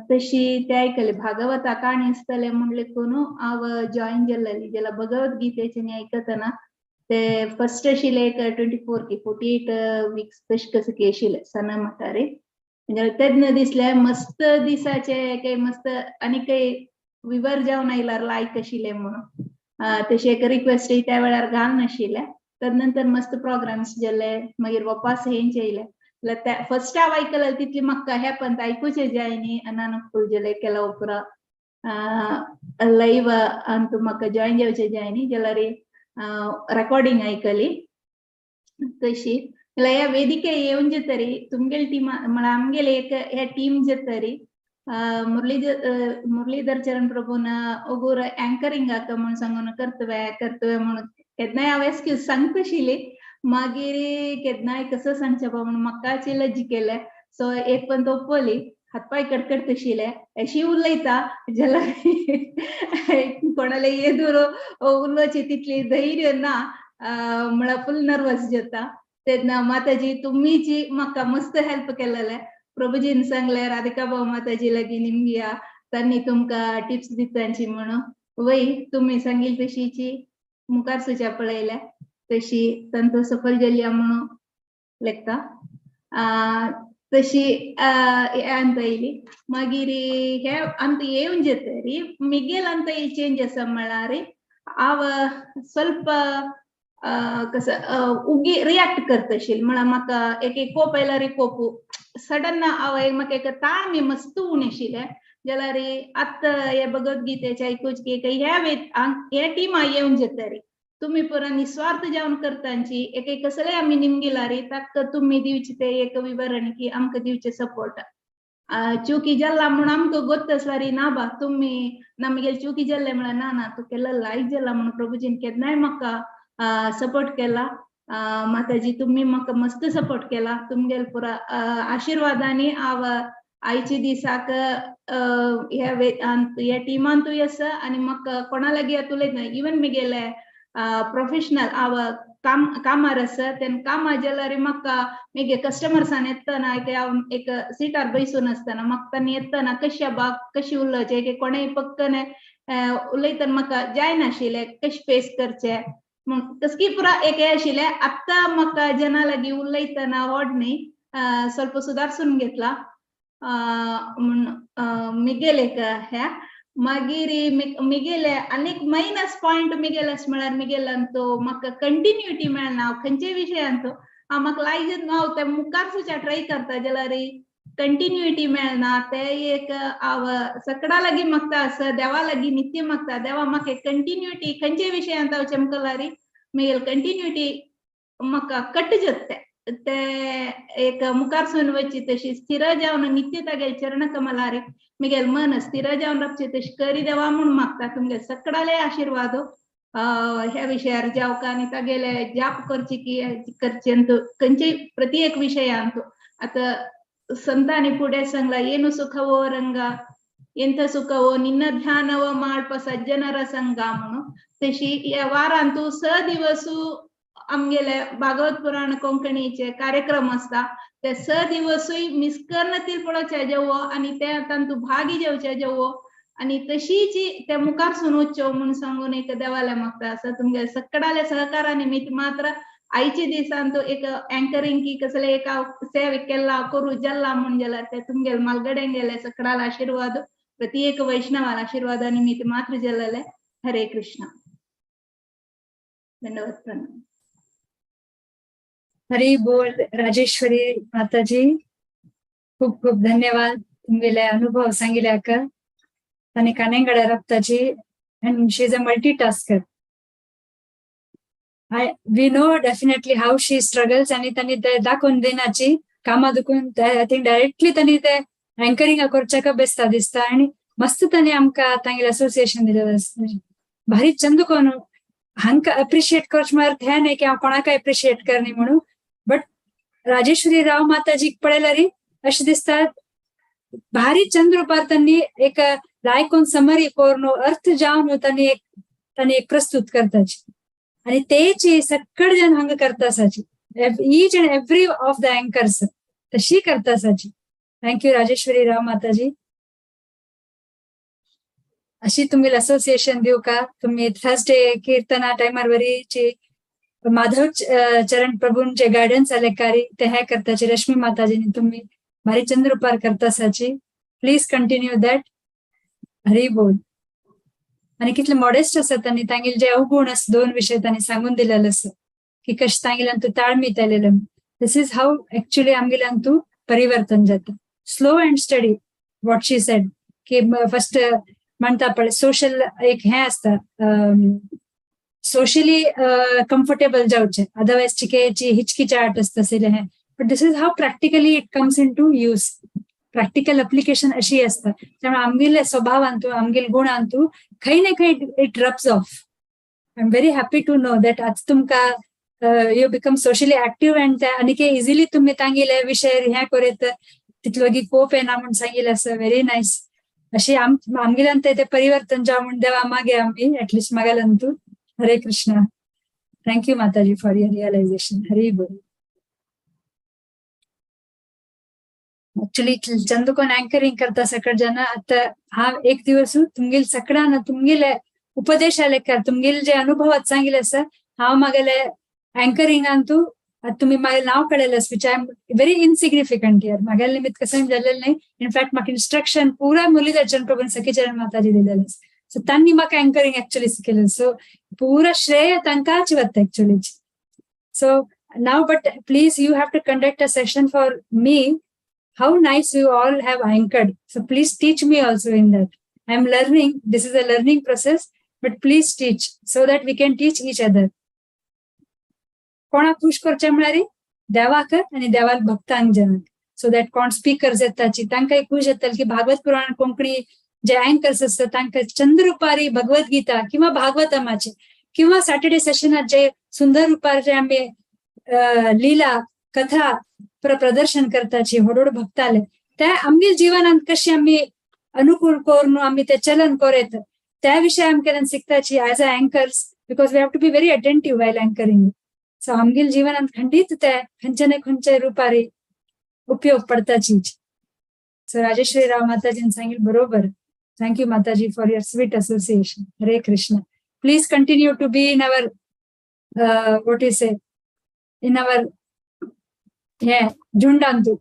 तशी ते आयकले. भागवता काणी आसतले म्हूण लेखून हांव जॉयन जाल्लेली. जाल्यार भगवद्गीतेचे आयकतना ते फर्स्ट आशिल्ले एक 24 की 48 वीक्स तशें कसं की आशिल्ले सना म्हातारे. म्हणजे तेन्ना दिसले मस्त दिसाचे काही मस्त आनी काही विवर जावन आयल्यार लायक आशिल्ले म्हणून तशी एक रिक्वेस्ट त्या वेळार घाल नाशिल्ले. तदनंतर मस्त प्रोग्राम्स जाले मागीर वपास हेंचे येयले. फर्स्ट हांव आयकलें तितली म्हाका हे पण आयकुचें जाय न्ही अनानुकूल जालें केल्या उपरांत लायव्ह अंतू म्हाका जॉयन जावचें जाय न्ही जाल्यार रेकॉर्डिंग आयकली तशी. ह्या वेदिके येवन जे तरी तुमगेले टीमा म्हळ्यार आमगेले एक हे टीम जे तरी मुरलीधर चरण प्रभून ओगूर अँकरिंग आका म्हणून सांगून कर्तव्य कर्तव्य म्हणून केन्नाय हांव एक्सक्यूज सांगताशिल्ली. मागीर केन्नाय कसं सांगचें बा म्हणून म्हाकाच लज्जा केलें. सो एक पण तोपली हातपाय कडकड तशिल्ले अशी उलयता जाल्यार कोणाले येदूर उलोवची तितली धैर्य ना म्हळ्यार फुल नर्वस जाता. तेन्ना माताजी तुमीची म्हाका मस्त हेल्प केलेले. प्रभुजीन सांगले राधिका भाऊ माताजी लागीं निमगिया तांणी तुमकां टिप्स दितांची म्हणून. वय तुमी सांगिल तशीची मुखार सुच्या पळयल्या तशी तांचो सफल जाल्या म्हणून लेखता तशी अंत येयली. मागीर हे अंत येवन जातरी मिगेल अंत चेंज आसा म्हळ्यार हांव ಸ್ವಲ್ಪ कसं उगी रिएक्ट करतशील म्हळ्यार म्हाका एक एक कोप आयल्यार कोप सडन हांव म्हाका एक ताण मी मस्त उणें आशिल्लें जाल्यार आतां हे भगवद्गीतेचे आयकुच की ह्या ह्या टिमा येवन जातरी तुम्ही पुरा निस्वार्थ जावन करतांची एक कसले आमी निमगिलारी ताका तुम्ही दिवचे ते एक विवरण की आमकां दिवचे सपोर्ट. चुकी जाल्ला म्हूण आमकां गोत्त आसल्यार ना बा तुम्ही ना मगेले चुकी जाल्ले म्हळ्यार ना ना तूं केल्लो लायक जाला म्हणून प्रभुजीन केन्नाय म्हाका सपोर्ट केला. माताजी तुम्ही म्हाका मस्त सपोर्ट केला. तुमगेले पुरा आशिर्वादांनी हांव आयचे दिसाक ह्या टिमांतूय आसा आनी म्हाका कोणा लागीं उलयतना इवन म्हगेले प्रोफेशनल हांव काम कामार आसा तेन्ना कामार जाल्यार म्हाका मागीर कस्टमर्सान येतना एक हांव एक सिटार बैसून आसतना म्हाका तांणी येतना कशी बा कशी उलोवचें एक कोणेय पक्कने उलयतना म्हाका जायनाशिल्लें कशें फेस करचें म्हूण तसकी पुरा एक हें आशिल्लें. आतां म्हाका जना लागीं उलयतना व्हड न्ही ಸ್ವಲ್ಪ सुदारसून घेतला म्हूण मिगेल एक ह्या. मागीर मिगेले आनीक मायनस पॉयंट मिगेल अशें म्हळ्यार मिगेलांतो म्हाका कंटिन्युटी मेळना हांव खंयच्याय विशयांतो हांव म्हाका लायक हांव ते मुखार सुद्दां ट्राय करता जाल्यार कंटिन्युटी मेळना. ते एक हांव सकडा लागीं मागता आसा देवा लागीं नित्य मागता देवा म्हाका कंटिन्युटी खंयच्याय विशयांत हांव चमकलारी मिगेल कंटिन्युटी म्हाका कट जाता ते एक मुखार वचची तशी स्थिर जावन नित्य तागेले चरण कमलारे मिगेल मन स्थिर जावन रावचे तशी करी देवा म्हूण मागता. तुमगे सकडाले आशिर्वाद ह्या विशयार जावका आनी तागेले जाप करची की करचे खंयचे प्रति एक विशयांत. आतां संतांनी फुडें सांगला ಏನು ಸುಖವೋ ರಂಗ ಎಂತ ಸುಖವೋ ನಿನ್ನ ಧ್ಯಾನವ ಮಾಡ್ಪ ಸಜ್ಜನರ ಸಂಘ म्हणून. तशी ह्या वारांतू 6 दिवसू आमगेले भागवत पुराण कोंकणीचे कार्यक्रम आसता ते 6 दिवसूय मिस करनतील पळोवचे जेवो आनी ते तांतू भागी जेवचे जेवो आनी तशीच ते मुखार सून वच्च्यो म्हूण सांगून एक देवाले मागता आसा. तुमगे सकडाले सहकारा निमित्त मात्र आयचे दिसान तो एक अँकरिंग की कसले एक सेवे केला करू जल्ला म्हूण जाल्यार ते तुमगेले मालगड्यां गेले सकडाल आशिर्वाद प्रति एक वैष्णवाल आशिर्वादा निमित्त मात्र जल्लले. हरे कृष्ण. धन्यवाद. प्रणाम.
हरी बोल राजेश्वरी माताजी, खूप खूप धन्यवाद तुमगेले अनुभव सांगिल्याक. आनी कानेंगड रक्ताची and she is a multitasker. We know definitely how she struggles आनी तांणी ते दाखोवन दिनाची कामां दुखून I think directly तांणी ते अँकरिंग करच्याक बेसता दिसता आनी मस्त तांणी आमकां तांगेलें असोसिएशन दिलें. भारी चंद कोन हांकां अप्रिशिएट करचें म्हळ्यार हें न्ही की हांव कोणाक अप्रिशिएट करनी म्हणून, बट राजेश्वरी राव माताजीक पळयल्यार अशें दिसता भारी चंद रुपार तांणी एक लायकून समरी करून अर्थ जावन तांणी एक प्रस्तुत करताची आनी तेची सकळ जन हांगा करता आसाची each and every of the anchors तशी करता आसाची. Thank you Rajeshwari राव माताजी. अशी तुमगेलें असोसिएशन दिवका तुम्ही थर्सडे कीर्तना टायमार वरीची माधव चरण प्रभूंचे गायडन्स आले कारी ते हे करताची रश्मी माताजीनी तुम्ही भारी चंद्रुपार करता आसाची. Please continue that. Hari बोल. आनी कितले मॉडेस्ट आसा तांणी तांगेले जे अवगुण आसा 2 विशय तांणी सांगून दिलेले आसा की कशें तांगेल्यान तूं ताळमीत आयलेले. This is how actually आमगेल्यान तूं परिवर्तन जाता. Slow and steady what she said की फर्स्ट म्हणटा पळय सोशल एक हें आसता सोशली कम्फर्टेबल जावचें अदरवायज चिकेची हिचकिचाट आसता आशिल्लें हें, but this is how practically it comes into use. Practical application अशी आसता त्यामुळे आमगेले स्वभावांतू आमगेले गुणांतू खंय ना खंय it rubs off. I am very happy to know that आज तुमकां you become socially active and आनीक इजिली तुमी तांगेले विशय हें करीत तितलो कोप येना म्हूण सांगिल्लें आसा. Very nice. अशी आमगेल्यान ते परिवर्तन जावं म्हूण देवा मागे आमी एटलिस्ट मागेल्यान तूं. Hare Krishna. Thank you Mataji for your realisation. Hari बोल. ऍक्च्युली चंदकोन अँकरिंग करता सकळ जन आता हा एक दिवस तुमगेले सकडान तुमगेले उपदेश आले कर तुमगेले जे अनुभवात सांगिल्लें आसा हांव मागेले अँकरिंगान तूं तुम्ही मागेलें नांव कळयलें which I am very insignificant here. मागेले निमित्त कसं जालेलें न्ही. इनफॅक्ट म्हाका इन्स्ट्रक्शन पुरा मुरलीधर चरण प्रभून सखीचरण माताजी दिलेलें. सो तांणी म्हाका अँकरिंग ऍक्च्युली शिकयलें. सो पुरा श्रेय तांकांच वता actually. So now but please you have to conduct a session for me how nice you all have anchored. So please teach me also in that. I am learning. This is a learning process. But please teach so that we can teach each other. कोणाक खुश करचें म्हळ्यार देवाक आनी देवाक भक्तांक जनाक, so that कोण speakers येताची तांकांय खुश जातले की भागवत पुराण कोंकणी जे अँकर्स आसतात तांकां चंद्ररुपारी भगवत गीता किंवा भागवतमाचे किंवा सॅटर्डे सेशनात जे सुंदर रुपार जे आमी लीला कथा प्रदर्शन करताची व्हड व्हड भक्ताले, ते आमगे जिवनात कशी आमी अनुकूल करून आमी ते चलन करेत त्या विशय आमकां शिकताची as a anchors, because we have to be very attentive while anchoring. So आमगेल जीवनात खंडीत ते खंयचे ना खंयचे रुपारी उपयोग पडताची. सो राजेश्वरी राव माताजीन सांगितलं बरोबर. Thank you Mataji for your sweet association. Hare Krishna. Please continue to be in our what is say in our हे झुंडांतू,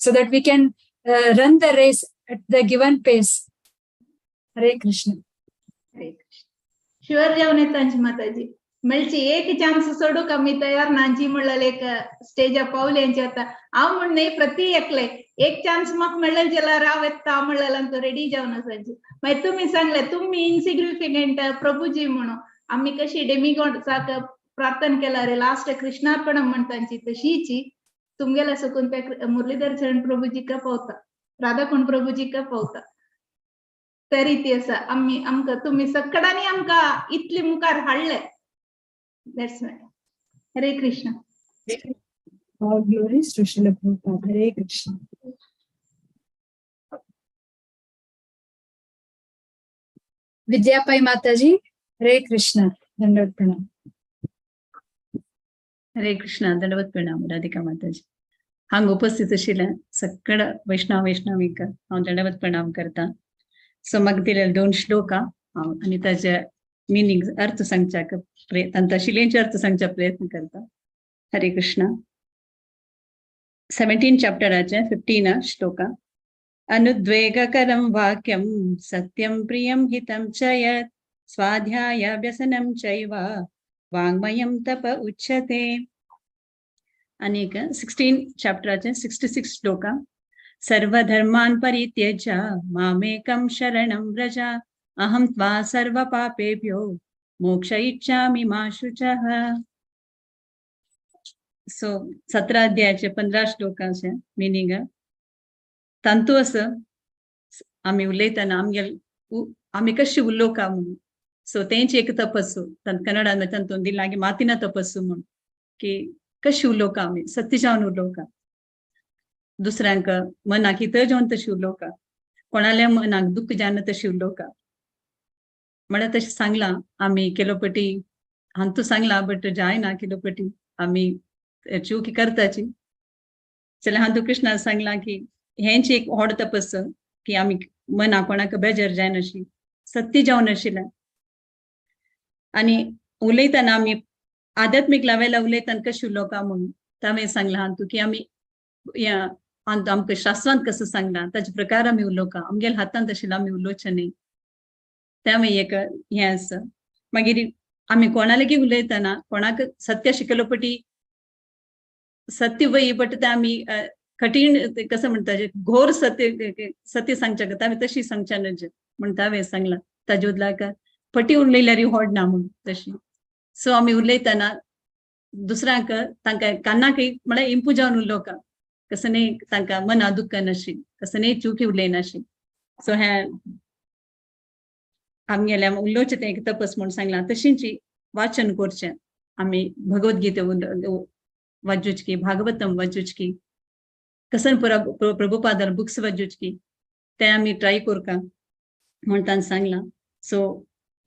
so that we can run the race at the given pace. Hare Krishna.
Hare Krishna. Sure जावन येतांची माताजी, मेळची एक chance सोडूक आमी तयार नांची म्हणलें एक स्टेजा पावल्यांची. आतां हांव म्हण न्ही, प्रति एकले एक चान्स म्हाका मेळ्ळें जाल्यार हांव येता म्हणलें तो रेडी जावन आसांची. मागीर तुमी सांगलें तुमी इनसिग्निफिकंट प्रभुजी म्हणून, आमी कशी डेमिगॉडाक प्रार्थना केला रे लास्ट कृष्णार्पणम म्हणतांची, तशीची तुमगेल्या सकून त्या मुरलीधर चरण प्रभुजीका पावता, राधाकुंड प्रभुजीका पावता. त्या रिती आसा आमी आमकां तुमी सगळ्यांनी आमकां इतले मुखार हाडले. That's why. Hare Krishna.
All glories to Srila Prabhupada. Hare Krishna. Vidyapai Mataji, Hare Krishna. Dandavat Pranam.
Hare Krishna. दंडवत प्रणाम राधिका माताजी. हांगा उपस्थित आशिल्ल्या सगळ्या वैष्णव वैष्णवीक हांव दंडवत प्रणाम करता. सो म्हाका दिलेले दोन श्लोक हांव आनी ताजे मिनींग अर्थ सांगच्याक प्रयत्न, शिलेंचे अर्थ सांगच्या प्रयत्न करता. हरे कृष्णा. 17 चॅप्टराचे 15 श्लोक. अनुद्वेगकरं वाक्यं सत्यं प्रियं हितं च यत् स्वाध्याय व्यसनं चैव वाङ्मयं तप उच्यते. अनेक 16 चॅप्टराचे 66 श्लोक. सर्वधर्मान् परित्यज्य मामेकं शरणं व्रज अहं त्वा सर्वपापेभ्यो मोक्षयिष्यामि मा शुचः. सो 17 अध्यायाचे 15 श्लोकाचे मिनींग तांतू असं आमी उलयतना आमगेल आमी कशी उलोवका म्हणून. सो तेंची एक तपस्सू कन्नडान तांतून दिला की मातिना तपस्सू म्हणून, की कशी उलोवका आमी सत्य जावन उलोवका, दुसऱ्यांक मनाक हित जावन तशी उलोवका, कोणाल्या मनाक दुःख जावन तशी उलोवका. म्हळ्यार तशें सांगलां आमी केलोपटी हांतू सांगलां, बट जायना केलोपटी आमी चूक करताची. जाल्यार हांतू कृष्णान सांगलां की हेंच एक व्हड तपस की आमी मना कोणाक बेजार जायनाशी, सत्य जावन आशिल्लें. आनी उलयतना आमी आध्यात्मीक लेवला उलयतना कशें उलोवका म्हणून ताणें सांगलां हांतू की आमी ह्या आमकां शास्त्रांत कसो सांगलां ताजे प्रकार आमी उलोवका, आमगेल्या हातांत आशिल्लें आमी उलोवचें न्ही. तें एक हें आसा. मागीर आमी कोणा लागीं उलयतना कोणाक सत्य शिकलो पटी सत्य वय, बट तें आमी कठीण कसं म्हणटा घोर सत्य सत्य सांगच्या करता आमी तशी सांगच्या न्हय म्हणटा हांवें सांगलां ताजे बदलाक पटी उलयल्यार व्हड ना म्हूण तशी. सो आमी उलयतना दुसऱ्यांक तांकां कानाकय म्हळ्यार इंपू जावन उलोवका, कसं न्ही तांकां मना दुख्ख नाशी, कसं न्ही चुकी उलयनाशी. सो हें आमगेल्या उलोवचें तें एक तपस म्हूण सांगलां. तशींच वाचन करचें आमी भगवद्गीते वाचुचकी, भागवतम वाचुचकी, कसन प्रभुपादार बुक्स वाचुचकी, तें आमी ट्राय करका म्हूण ताणें सांगलां. सो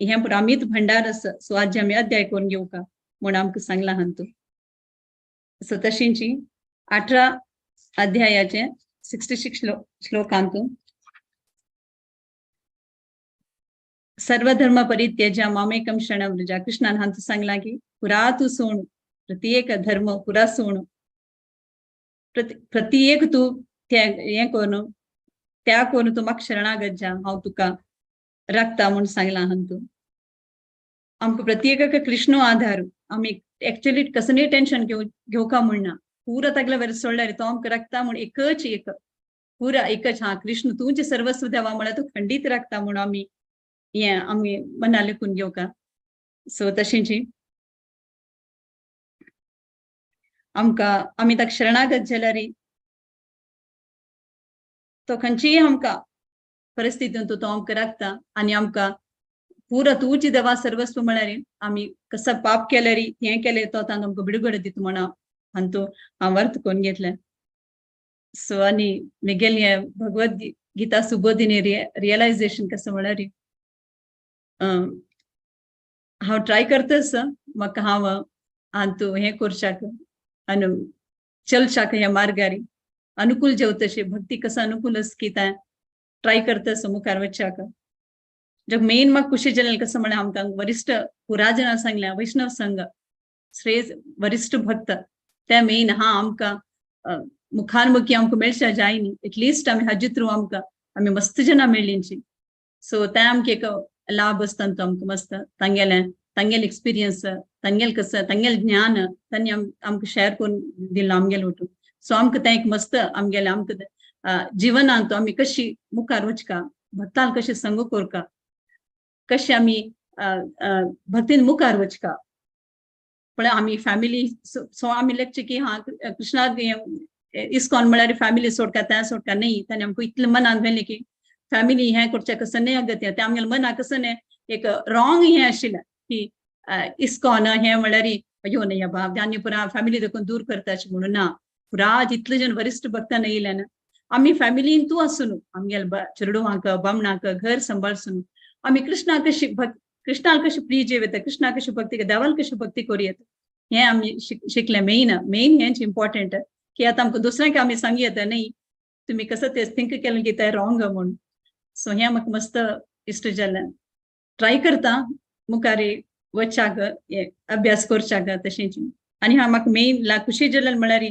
हें पुरो आमीच भंडार आसा, सो आज आमी अध्याय करून घेवका म्हूण आमकां सांगलां हांतू. सो तशींची 18 अध्यायाचे 66 श्लोकांतू सर्वधर्म परित्यज्य मामेकं शरणं व्रज. कृष्णान हांतू सांगलां की पुरा तूं सोण, प्रत्येक धर्म पुरा सोण, प्रत्येक तूं हें करून त्या करून तूं म्हाका शरणागत जा, हांव तुका राखता म्हूण सांगलां हांतू. आमकां प्रत्येकाक कृष्ण आधार, आमी एक्चुअली कसलें टेन्शन घेवका म्हूण ना, पुरा तागेल्या वयर सोडल्यार तो आमकां राखता म्हूण एकच एक पुरा एकच हा कृष्ण तुजें सर्वस्व देवा म्हळ्यार तूं खंडीत राखता म्हूण आमी हें आमी मना लेखून घेवका. सो तशेंची आमकां आमी ताका शरणागत जाल्यार तो खंयचीय आमकां परिस्थितींत तो आमकां राखता आनी आमकां पुरा तुजी देवा सर्वस्व म्हळ्यार आमी कसो पाप केल्यार हें केलें तो तांकां आमकां बिडगड दिता म्हणा हांतू हांव अर्थ करून घेतलें. सो आनी म्हगेलें हें भगवत गीता सुबोधिनी रियलायजेशन कसो म्हळ्यार हांव ट्राय करताच म्हाका हांव हांतू हें करच्याक आनी चलच्याक ह्या मार्गार अनुकूल जेव तशें भक्ती कसो अनुकूल आसा की तें ट्राय करतास मुखार वचच्याक. जग मेन म्हाका खुशी जालें कसो म्हळ्यार आमकां वरिश्ठ पुराजना सांगल्या वैष्णव संघ श्रेष्ठ वरिश्ठ भक्त ते मेन हा आमकां मुखारमुखी आमकां मेळच्या जाय न्ही, एटलिस्ट आमी हाजे थ्रू आमकां आमी मस्त जनां मेळ्ळींची. सो ते आमकां एक लाभ आसता तो आमकां मस्त तांगेलें तांगेले एक्सपिरियन्स तांगेले कसं तांगेलें ज्ञान तांणी आमकां शेअर करून दिलां आमगेले वटून. सो आमकां तें एक मस्त आमगेलें आमकां जिवनांत आमी कशी मुखार वचका, भक्तांक कशें संग करका, कशें आमी भक्तीन मुखार वचका. पण आमी फॅमिली सो आमी लेखचे की हा कृष्णा इस्कॉन म्हळ्यार फॅमिली सोडका तें सोडका न्ही, ताणें आमकां इतलें मनान व्हेलें की फॅमिली हें करचें कसं न्ही अगत्य तें आमगेलें मनाक कसं न्ही एक रॉंग हें आशिल्लें की इस्कॉन हें म्हळ्यार अयो न्ही बाब आनी पुरा फॅमिली देखून दूर करता अशें म्हणून ना. पुरा जितले जण वरिश्ठ भक्तां येयले ना आमी फॅमिलीन तूं आसून आमगेले चेडवांक बामणाक घर सांबाळसून आमी कृष्णाक कशी भक्त कृष्णाक कशी प्रिय जेव येता, कृष्णाक कशी भक्ती देवाल कशी भक्ती करूं येता हें आमी शिकलें. मेन मेन हेंच इम्पॉर्टंट की आतां आमकां दुसऱ्यांक आमी सांगू येता न्ही तुमी कसं ते थिंक केलें की तें रॉंग म्हूण. सो हें म्हाका मस्त इश्ट जालें. ट्राय करता मुखार वचच्याक अभ्यास करच्याक तशेंच. आनी हा म्हाका मेन खुशी जालें म्हळ्यार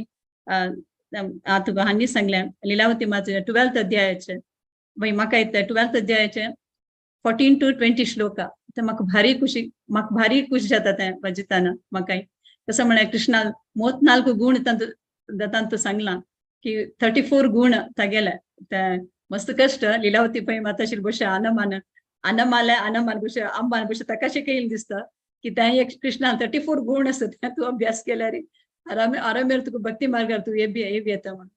आतां तुका हांणी सांगलें लिलावती माता 12th अध्यायाचे बाई म्हाका येता 12th अध्यायाचे 14 to 20 श्लोका ते म्हाका भारी खुशी म्हाका भारी खुश जाता तें वाचिताना. म्हाका कसं म्हळ्यार कृष्णा मोत नाल्क गुण तांतू सांगलां की 34 गुण तागेले ते मस्त कश्ट लिलावती पै माताशी बशे आनमान आनमाले आनमान बशे आंबान बशे ताका शिकयलें दिसता की तें एक कृष्णा 34 गुण आसा तें तूं अभ्यास केल्यार आराम आरामेर तुका भक्ती मार्गार तूं येबी येबी येता म्हणून.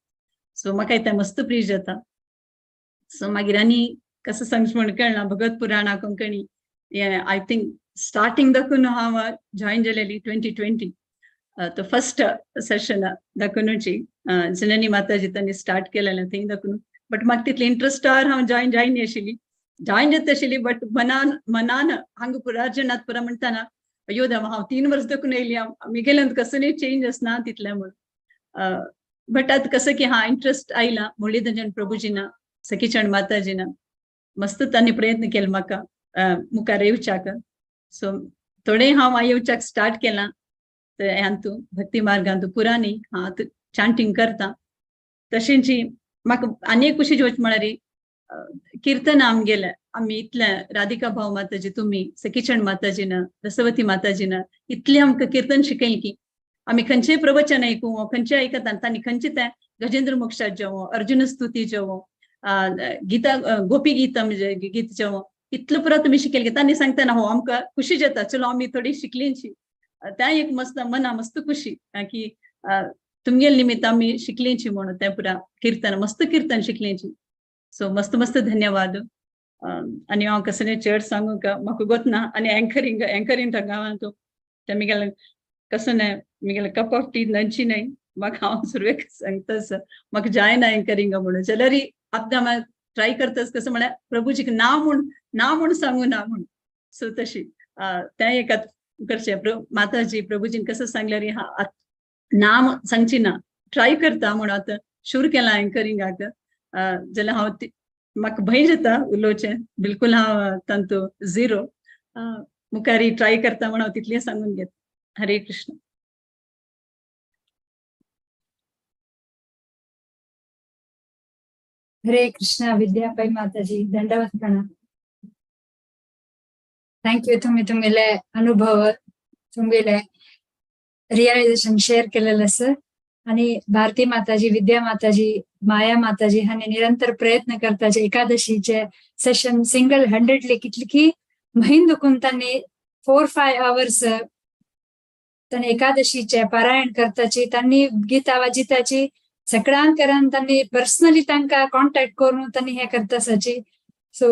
सो म्हाका तें मस्त प्रीज जाता. सो मागीर आनी कसं सांगचें म्हण कळना भगवत पुराणा कोंकणी हें I think starting दाखून हांव जॉयन जालेली 2020 तो फर्स्ट सेशन दाखोवनूची जननी माताजी तांणी स्टार्ट केलेलें थंय दाखोवन. बट म्हाका तितलें इंट्रस्टार हांव जॉयन जायना आशिल्ली, जॉयन जाता आशिल्ली बट मनान मनान हांगा पुरार्जनात पुरा म्हणटाना अयो देवा हांव 3 वर्स दाखून येयली म्हगेल्यान कसलें चेंज आसना तितलें म्हूण. बट आतां कसं की हा इंट्रस्ट आयला मुरलीधरन प्रभुजीना सखीचरण माताजीना मस्त तांणी प्रयत्न केले म्हाका मुखार येवच्याक. सो थोडें हांव येवच्याक स्टार्ट केलां हांतू भक्ती मार्गांतू पुरा न्ही हांव आतां चांटींग करता. तशेंच म्हाका आनी एक खुशी वच म्हळ्यार किर्तन आमगेलें आमी इतलें राधिका भाव माताजी तुमी सखीचरण माताजीन रसवती माताजीन इतलें आमकां किर्तन शिकयलें की आमी खंयचेय प्रवचन आयकूं खंयचें आयकता तांणी खंयचें तें गजेंद्र मोक्षात जेवो अर्जुन स्तुती जेवो गीता गोपी गीता गीत जेवो इतलें पुरा तुमी शिकयलें की तांणी सांगतना हो आमकां खुशी जाता चलो आमी थोडी शिकलींची तें एक मस्त मना मस्त खुशी की तुमगेले निमित्त आमी शिकलींची म्हणून तें पुरा किर्तन मस्त किर्तन शिकलींची. सो मस्त मस्त धन्यवाद. आनी हांव कसलें चड सांगूंक म्हाका गोतना आनी एंकरींग एंकरींग गांवांत तें म्हगेलें कसं न्हय म्हगेलें कप ऑफ टी न्हंची न्हय म्हाका हांव सुरवेक सांगताच म्हाका जायना एंकरींग म्हणून जाल्यार आतां ट्राय करताच कसं म्हळ्यार प्रभुजीक ना म्हूण ना म्हूण सांगू ना म्हूण. सो तशी तें एक करचें माताजी प्रभुजीन कसं सांगल्यार हा ना सांगची ना ट्राय करता म्हणून आतां सुरू केलां एंकरिंगाक जाल्यार हांव म्हाका भंय जाता उलोवचें बिलकुल हांव तांतू झिरो मुखार ट्राय करता म्हणून हांव तितलें सांगून घेता. हरे कृष्ण.
हरे कृष्ण विद्याबाई माताजी दंडवत प्रणाम. Thank you तुम्ही तुमगेले अनुभव तुमगेले रियलायझेशन शेअर केलेलं सर. आणि भारती माताजी, विद्या माताजी, माया माताजी हांणी निरंतर प्रयत्न करताचे. एकादशीचे सेशन सिंगल हँडेडली कितली म्हयन दुखून तांणी 4-5 आवर्स तांणी एकादशीचे पारायण करताची, तांणी गीता वाजिताची. सगळ्यांक करान तांणी पर्सनली तांकां कॉन्टॅक्ट करून तांणी हे करतासाची. So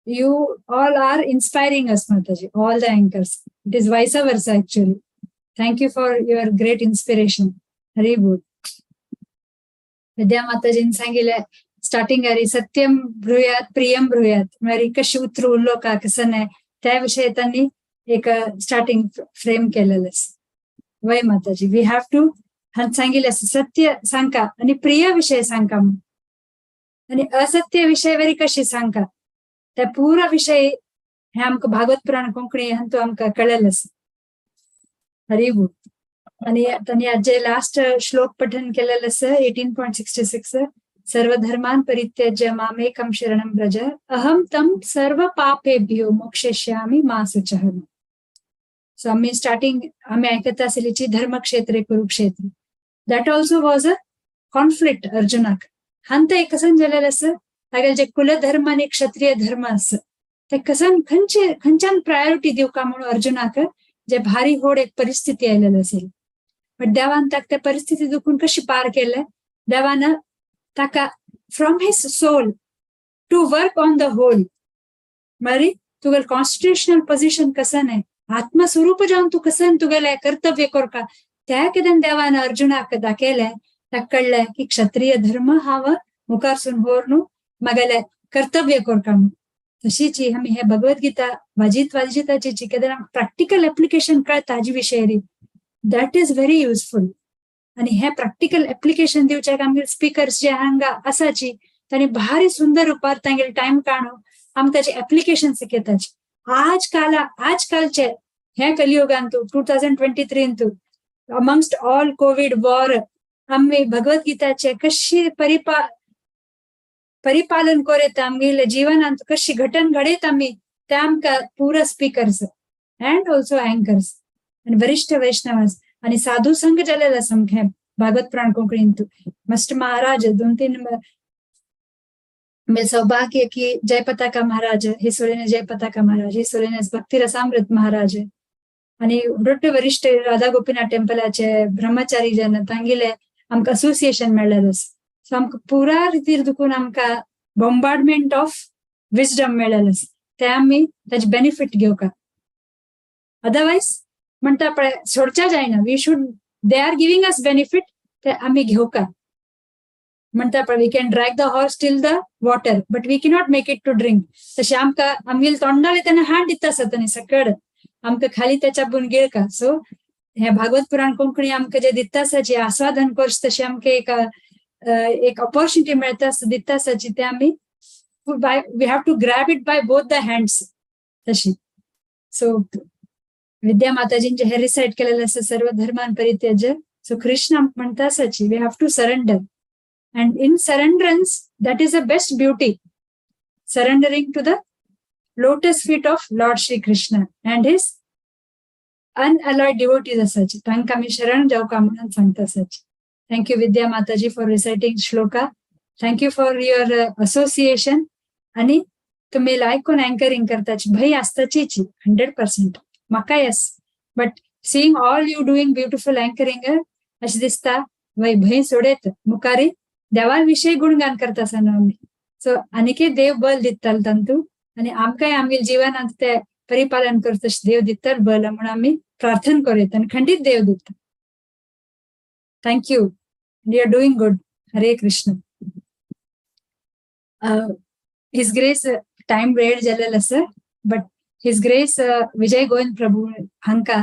you all are inspiring us, Mataji, all the anchors. It is vice versa, actually. Thank you for your great inspiration. Hari बोल. विद्या माताजीन सांगितले स्टार्टिंग हरी सत्यम ब्रूयात, प्रियम ब्रूयात, म्हळ्यार कशी उतरू उलोवका कसं नाही, त्या विषयी त्यांनी एक स्टार्टिंग फ्रेम केलेलं. वय माताजी, we have to सांगितलं सत्य सांगा आणि प्रिय विषय सांगा म्हणून आणि असत्य विषय कशी सांगा. त्या पुरा विषय हे आमकां भागवत पुराण कोंकणी हातूंत आमकां कळ्ळेलें. हरी बोल. आणि त्यांनी आज जे लास्ट श्लोक पठन केलेलं आसा, 18.66, सर्वधर्मान परित्यज्य मामेकं शरणं व्रज अहं तं सर्व पापेभ्यो मोक्षयिष्यामि मा शुचः. सो आम्ही स्टार्टिंग आम्ही ऐकत आसलेची धर्मक्षेत्रे Kurukshetra, that also was a conflict अर्जुनाक. हांत एक कसन जालेलें आसा, तागेले जे कुलधर्म आणि क्षत्रिय धर्म आसा ते कसन खंयचे खंयच्यान प्रायोरिटी दिवका म्हणून अर्जुनाक जे भारी होड एक परिस्थिती आयलेली असेल. बट देवान ताका त्या परिस्थिती दुखून कशी पार केले? देवान ताका from his soul to work on the whole, म्हळ्यार तुगेले कॉन्स्टिट्युशनल पोझिशन कसं नाही, आत्मस्वरूप जावन तूं कसं तुगेले कर्तव्य करका, त्या कितें देवान अर्जुनाक दाखयलें. ताका कळ्ळें की क्षत्रिय धर्म हांव मुखारसून व्हरून म्हागेले कर्तव्य करका म्हणून. तशीच आमी हे भगवद्गीता वाजीत वाजिताची केन्ना प्रॅक्टिकल एप्लिकेशन कळता हाजे विशयी, that is very useful. आणि हे प्रॅक्टिकल एप्लिकेशन दिवच्याक आमगे स्पिकर्स जे हांगा आसाची, तांणी भारी सुंदर रुपार तांगेले टायम काडून आमकां ताचे एप्लिकेशन शिकयताची. आजकाल आजकालचे हे कलियुगांतू, 2023तू, अमंगस्ट ऑल कोविड वॉर, आमी भगवद्गीताचे कशी परिपालन करीत, आमगेले जीवनांत कशी घटन घडयत आमी, ते आमकां पुरा स्पिकर्स अँड ऑल्सो अँकर्स आणि वरिष्ठ वैष्णवास आणि साधू संघ जालेला सामकें भागवत पुराण कोंकणींतू मस्ट महाराज दोन तीन मे सौभाग्य की जय पताका महाराज हे सोलेने, जय पताका महाराज हे सोलेने, भक्ती रसामृत महाराज आणि दोट्ट वरिष्ठ राधा गोपीनाथ टेम्पलाचे ब्रह्मचारी जन तांगेले आमकां असोसिएशन मेळ्ळेलें. सो आमकां पुरा रितीर दुखून आमकां बॉम्बार्डमेंट ऑफ विजडम मेळ्ळेलें, ते आमी ताचे बेनिफीट घेवका. अदरवायज म्हणटा पळय, सोडच्या जायना. We should, they are giving us benefit, ते आमी घेवका. म्हणटा पळय, we can drag the horse till the water but we cannot make it to drink. तशें आमकां आमगेले तोंडाले तेन्ना हाड दिता आसा तांणी सकड आमकां खाली त्याच्या बुन गिळका. सो हे भागवत पुराण कोंकणी आमकां जे दिता आसा, जे आस्वादन कोर्स, तशें आमकां एक एक ऑपॉर्च्युनिटी मेळटा दिता आसाची, ते आमी by we have to grab it by both the hands तशी. सो विद्या माताजींचे हे रिसाइट केलेले आसा, सर्व धर्मान परित्यज्य. सो कृष्ण म्हणटा आसाची, we have to surrender, and in surrenderance, that is the best beauty, surrendering to the lotus feet of Lord Shri Krishna and his unalloyed devotees असाची. तांकां आमी शरण जावका म्हणून सांगता आसाची. Thank you, Vidya Mataji, for reciting shloka. Thank you for your association. आणि तुम्ही लायक anchoring करताची भंय आसताचीच 100% म्हाका, yes, but seeing all you doing beautiful anchoring, अशें दिसता वय भंय सोडयत मुखारी देवा विशयी गुणगान करता आसतना आमी. सो आनीकय देव बल दितालो तांतू आणि आमकांय आमगेले जीवनांत ते परिपालन करता तशें देव दितल बल म्हणून आमी प्रार्थना करूत आणि खंडीत देव दिता. Thank you, you are doing good. Hare Krishna. His grace, time वेळ जालेलो आसा, but his grace Vijay Govind Prabhu हांकां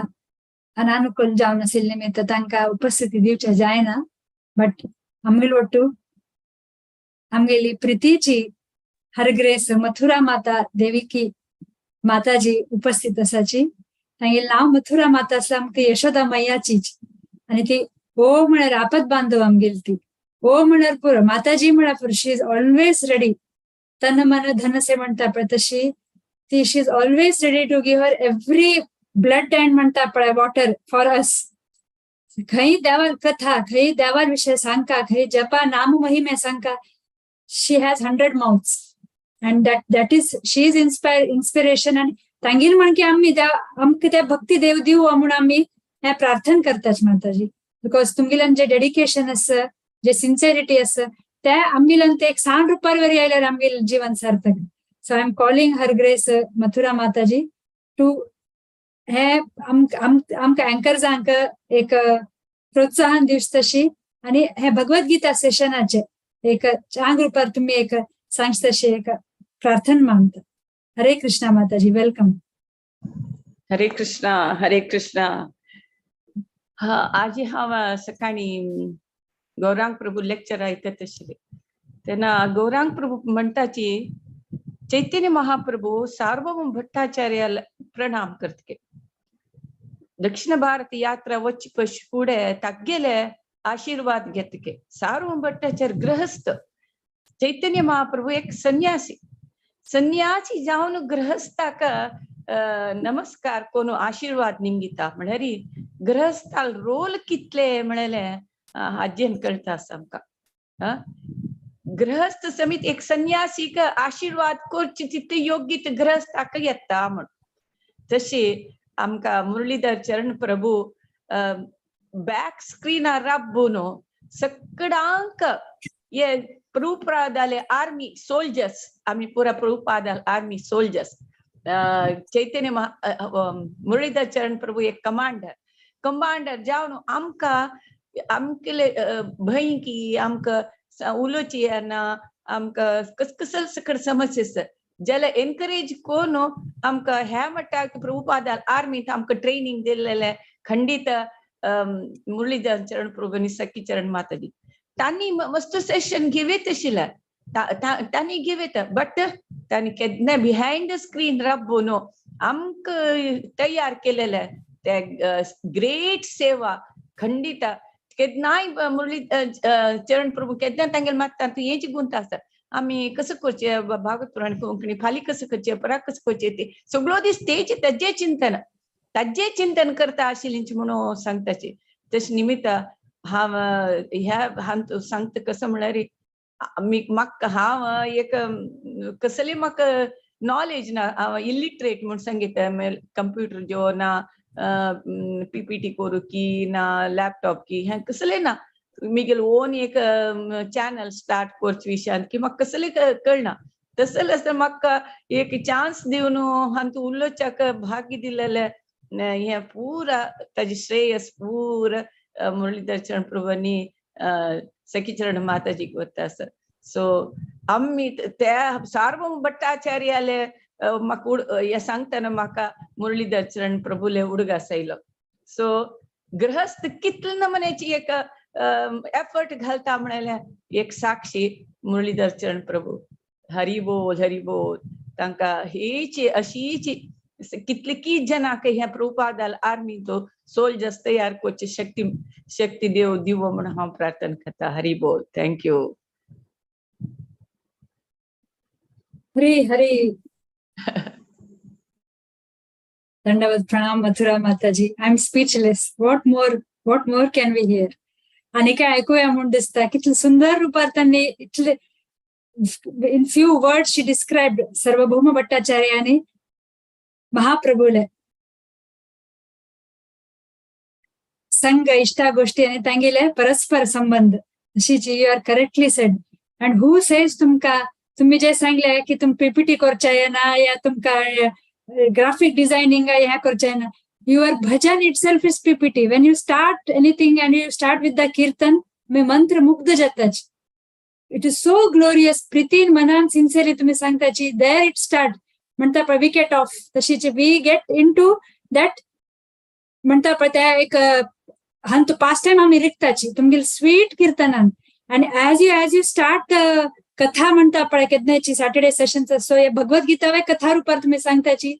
अनानुकूल जावन आशिल्ले निमित्त तांकां उपस्थिती दिवचे जायना, बट आमगेले ಒಟ್ಟು आमगेली प्रितीची हर ग्रेस मथुरा माता देविकी माताजी उपस्थित आसाची. तांगेलें नांव मथुरा माता आसल्यार आमकां यशोदा मैयाचीच. आणि ती ओ म्हळ्यार आपत बांधव आमगेली ती. ओ म्हळ्यार पुरो, माताजी म्हळ्यार पुरो. She is always ready. तन मन धन से म्हणटा पळय तशी ती. She is always ready to give her every blood and म्हणटा पळय वॉटर फॉर अस. खंय देवार कथा, खंय देवार विशय सांगका, खंय जपा नाम महिमे सांगका, she has 100 mouths and that is she is inspiration. आनी तांगेर म्हण की आमी आमकां ते भक्ती देव दिवं म्हूण आमी हें प्रार्थना करतात माताजी, because तुमगेल्यान जे डेडिकेशन आसा, जे सिन्सियरिटी आसा, ते आमगेल्यान ते एक सान रुपार वरी आयल्यार आमगेलें जीवन सार्थक. So I am calling her grace Mathura Mataji to हे आमकां अँकर्सांक एक प्रोत्साहन दिवचें तशी आनी हे भगवद्गीता सेशनाचे एक चांग रुपार तुमी एक सांगचे तशी एक प्रार्थना मानता. हरे कृष्णा माताजी, welcome.
Hare Krishna, Hare Krishna. हा, आज हांव सकाळी गौरांग प्रभू लेक्चर आयकत आशिल्ले तेन्ना गौरांग प्रभू म्हणटाची चैतन्य महाप्रभू सार्वभौम भट्टाचार्य प्रणाम करतके दक्षिण भारत यात्रा वच पश फुडें तागेले आशीर्वाद घेतके. सार्वभौम भट्टाचार्य गृहस्थ, चैतन्य महाप्रभू एक संन्यासी, संन्यासी जावन गृहस्थाक नमस्कार कोण आशीर्वाद निंगिता म्हळ्यार गृहस्थाल रोल कितले म्हणले आजयेन कळटा आसा आमकां. गृहस्थ समीत एक संन्यासीक आशीर्वाद करची तितले योग्य गृहस्थाक येता म्हण. तशी आमकां मुरलीधर चरण प्रभू बॅक स्क्रीनार राबून सगळ्यांक हे प्रभुपादाले आर्मी सोल्जर्स, आमी पुरा प्रभुपादाल आर्मी सोल्जर्स, चैतन्य मुरलीधर चरण प्रभू एक कमांडर, कमांडर जावन आमकां आमकेले भंय की आमकां उलोवची येना, आमकां कसकसल सकड समस्या आसता जाल्यार एनकरेज कोण आमकां ह्या म्हणटा प्रभुपादाल आर्मींत आमकां ट्रेनींग दिल्लेलें खंडीत मुरलीधर चरण प्रभू आनी सखी चरण माताजी तांणी मस्त सेशन घेवेत आशिल्लें, तांणी घेवेत, बट तांणी केन्ना बिहायंड the screen राबून आमकां तयार केलेलें ते ग्रेट सेवा खंडीत. केन्नाय मुरली चरण प्रभू केन्ना तांगेले मागता तूं हेची गुंत आसता आमी कसं करचें भागवत पुराण कोंकणी फाल्यां कसं करचें परां कसं करचें ते सगळो दीस तेचे ताजें चिंतन ताजें चिंतन करता आशिल्लें म्हणून सांगताचे. तशें निमित्त हांव ह्या हांव सांगता कसं म्हळ्यार आमी म्हाका हांव एक कसली म्हाका नॉलेज ना, हांव इलिटरेट म्हूण सांगिता, कंप्युटर ज्यो ना पीपीटी करूं की ना लॅपटॉप की हें कसलें ना, मिगेल ओन एक चॅनल स्टार्ट करचे विशयान की म्हाका कसलें कळना. तसलें आसतना म्हाका एक चान्स दिवन हांतू उलोवच्याक भाग्य दिलेलें हें पुरा ताजें श्रेयस पुरा मुरलीधर चरण प्रभू आनी सखीचरण माताजीक वता आसा. सो आमी त्या सार्वभौम भट्टाचार्याले म्हाका हें सांगतना म्हाका मुरलीधर चरण प्रभूले उडगास आयलो. सो गृहस्थ कितले नमुन्याची एक एफर्ट घालता म्हणल्यार एक साक्षी मुरलीधर चरण प्रभू. हरी बोल हरी बोल. तांकां हेची अशीची कितलीं जनांक ह्या प्रभुपादाल आर्मी तो सोल्जर्स तयार करची शक्ती शक्ती देव दिवो म्हूण हांव प्रार्थना करता. हरी बोल. Thank you.
Hari Hari. दंडवत प्रणाम Mathura Mataji. I am speechless. What more can we hear. आनी काय ऐकूया म्हूण दिसता. कितले सुंदर रुपार तांणी इतले in few words she described Sarvabhauma Bhattacharya आनी महाप्रभूले संघ इष्टा गोष्टी आनी तांगेले परस्पर संबंध. अशीच you are correctly said. And who says तुमकां तुम्ही जे सांगले की तुम पीपीटी करचे ना या तुमकां ग्राफिक डिझायनिंग ह्या करचे ना, your bhajan itself is PPT. When you start anything and you start with the kirtan, मी मंत्र मुग्ध जाताच. It is so glorious. प्रितीन मनान सिन्सियरली तुम्ही सांगताची there it start म्हणता पळय we get of तशीच we get in to that म्हणता पळय त्या एक हांतू पास्ट टायम आमी रिगताची तुमगेले स्वीट किर्तनान. आनी एज you start कथा म्हणता पळय केन्नाची सॅटर्डे सेशन्स सो हे भगवद्गीता वे कथा रुपार तुमी सांगताची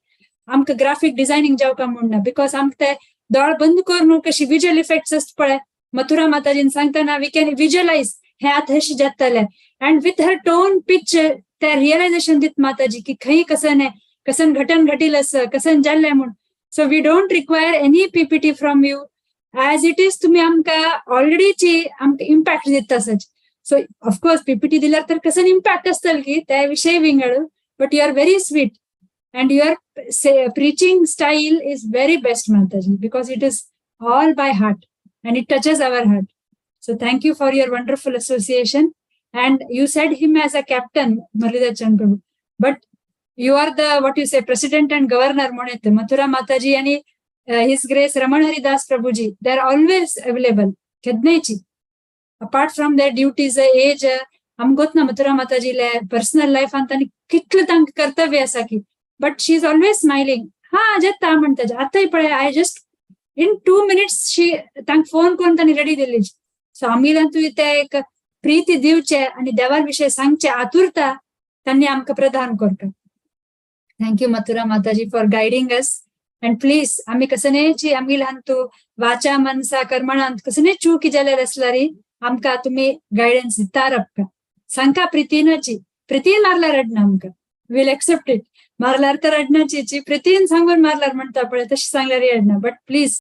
आमकां ग्राफीक डिझायनिंग जावका म्हूण ना, because आमकां ते दोळ बंद करून कशी विज्युअल इफेक्ट्स आसता पळय मथुरा माताजीन सांगतना we can visualise हे आतां अशें जातलें. And with her tone pitch ते रियलायझेशन दित माताजी की खंय कसन कसन घटन घटील आसा कसन जाल्लें म्हूण. So we don't require any PPT from you. As it is तुम्ही आमकां ऑलरेडीची आमकां इम्पॅक्ट दिता सच. सो ऑफकोर्स पीपीटी दिल्यार तर कसं इम्पॅक्ट आसतलो की त्या विशय विंगड, but you are very sweet and your preaching style is very best, Mataji, because it is all by heart and it touches our heart. So thank you for your wonderful association. And you said him as a captain, Muralidhar Chan Prabhu, but you are the, what you say, president and governor म्हणत. Mathura Mataji आणि His Grace Raman Haridas Prabhuji, they are always available. केदनेची apart from their duties, age, आमकां ना Mathura माताजीले personal लायफान तांणी कितलें तांकां कर्तव्य आसा की, but she is always smiling. हा, जेता म्हणटा आतांय पळय, I just in 2 minutes she तांकां फोन करून तांणी रेडी दिली. सो आमी ते एक प्रीती दिवचे आणि देवा विशय सांगचे आतुरता त्यांनी आमकां प्रदान करता. Thank you, Mathura Mataji, for guiding us. And please, आमी कसनेची आमगेले हांतू वाचा, मनसा, कर्मणांत कसने चूक जाल्यार आसल्यारी आमकां तुमी गायडन्स दिता रपका सांका. प्रितीनाची प्रितीन मारल्यार रडना आमकां, we'll accept it. मारल्यार तर रडनाची, प्रितीन सांगून मारल्यार म्हणटा पळय, तशें सांगल्यार रडना, बट प्लीज.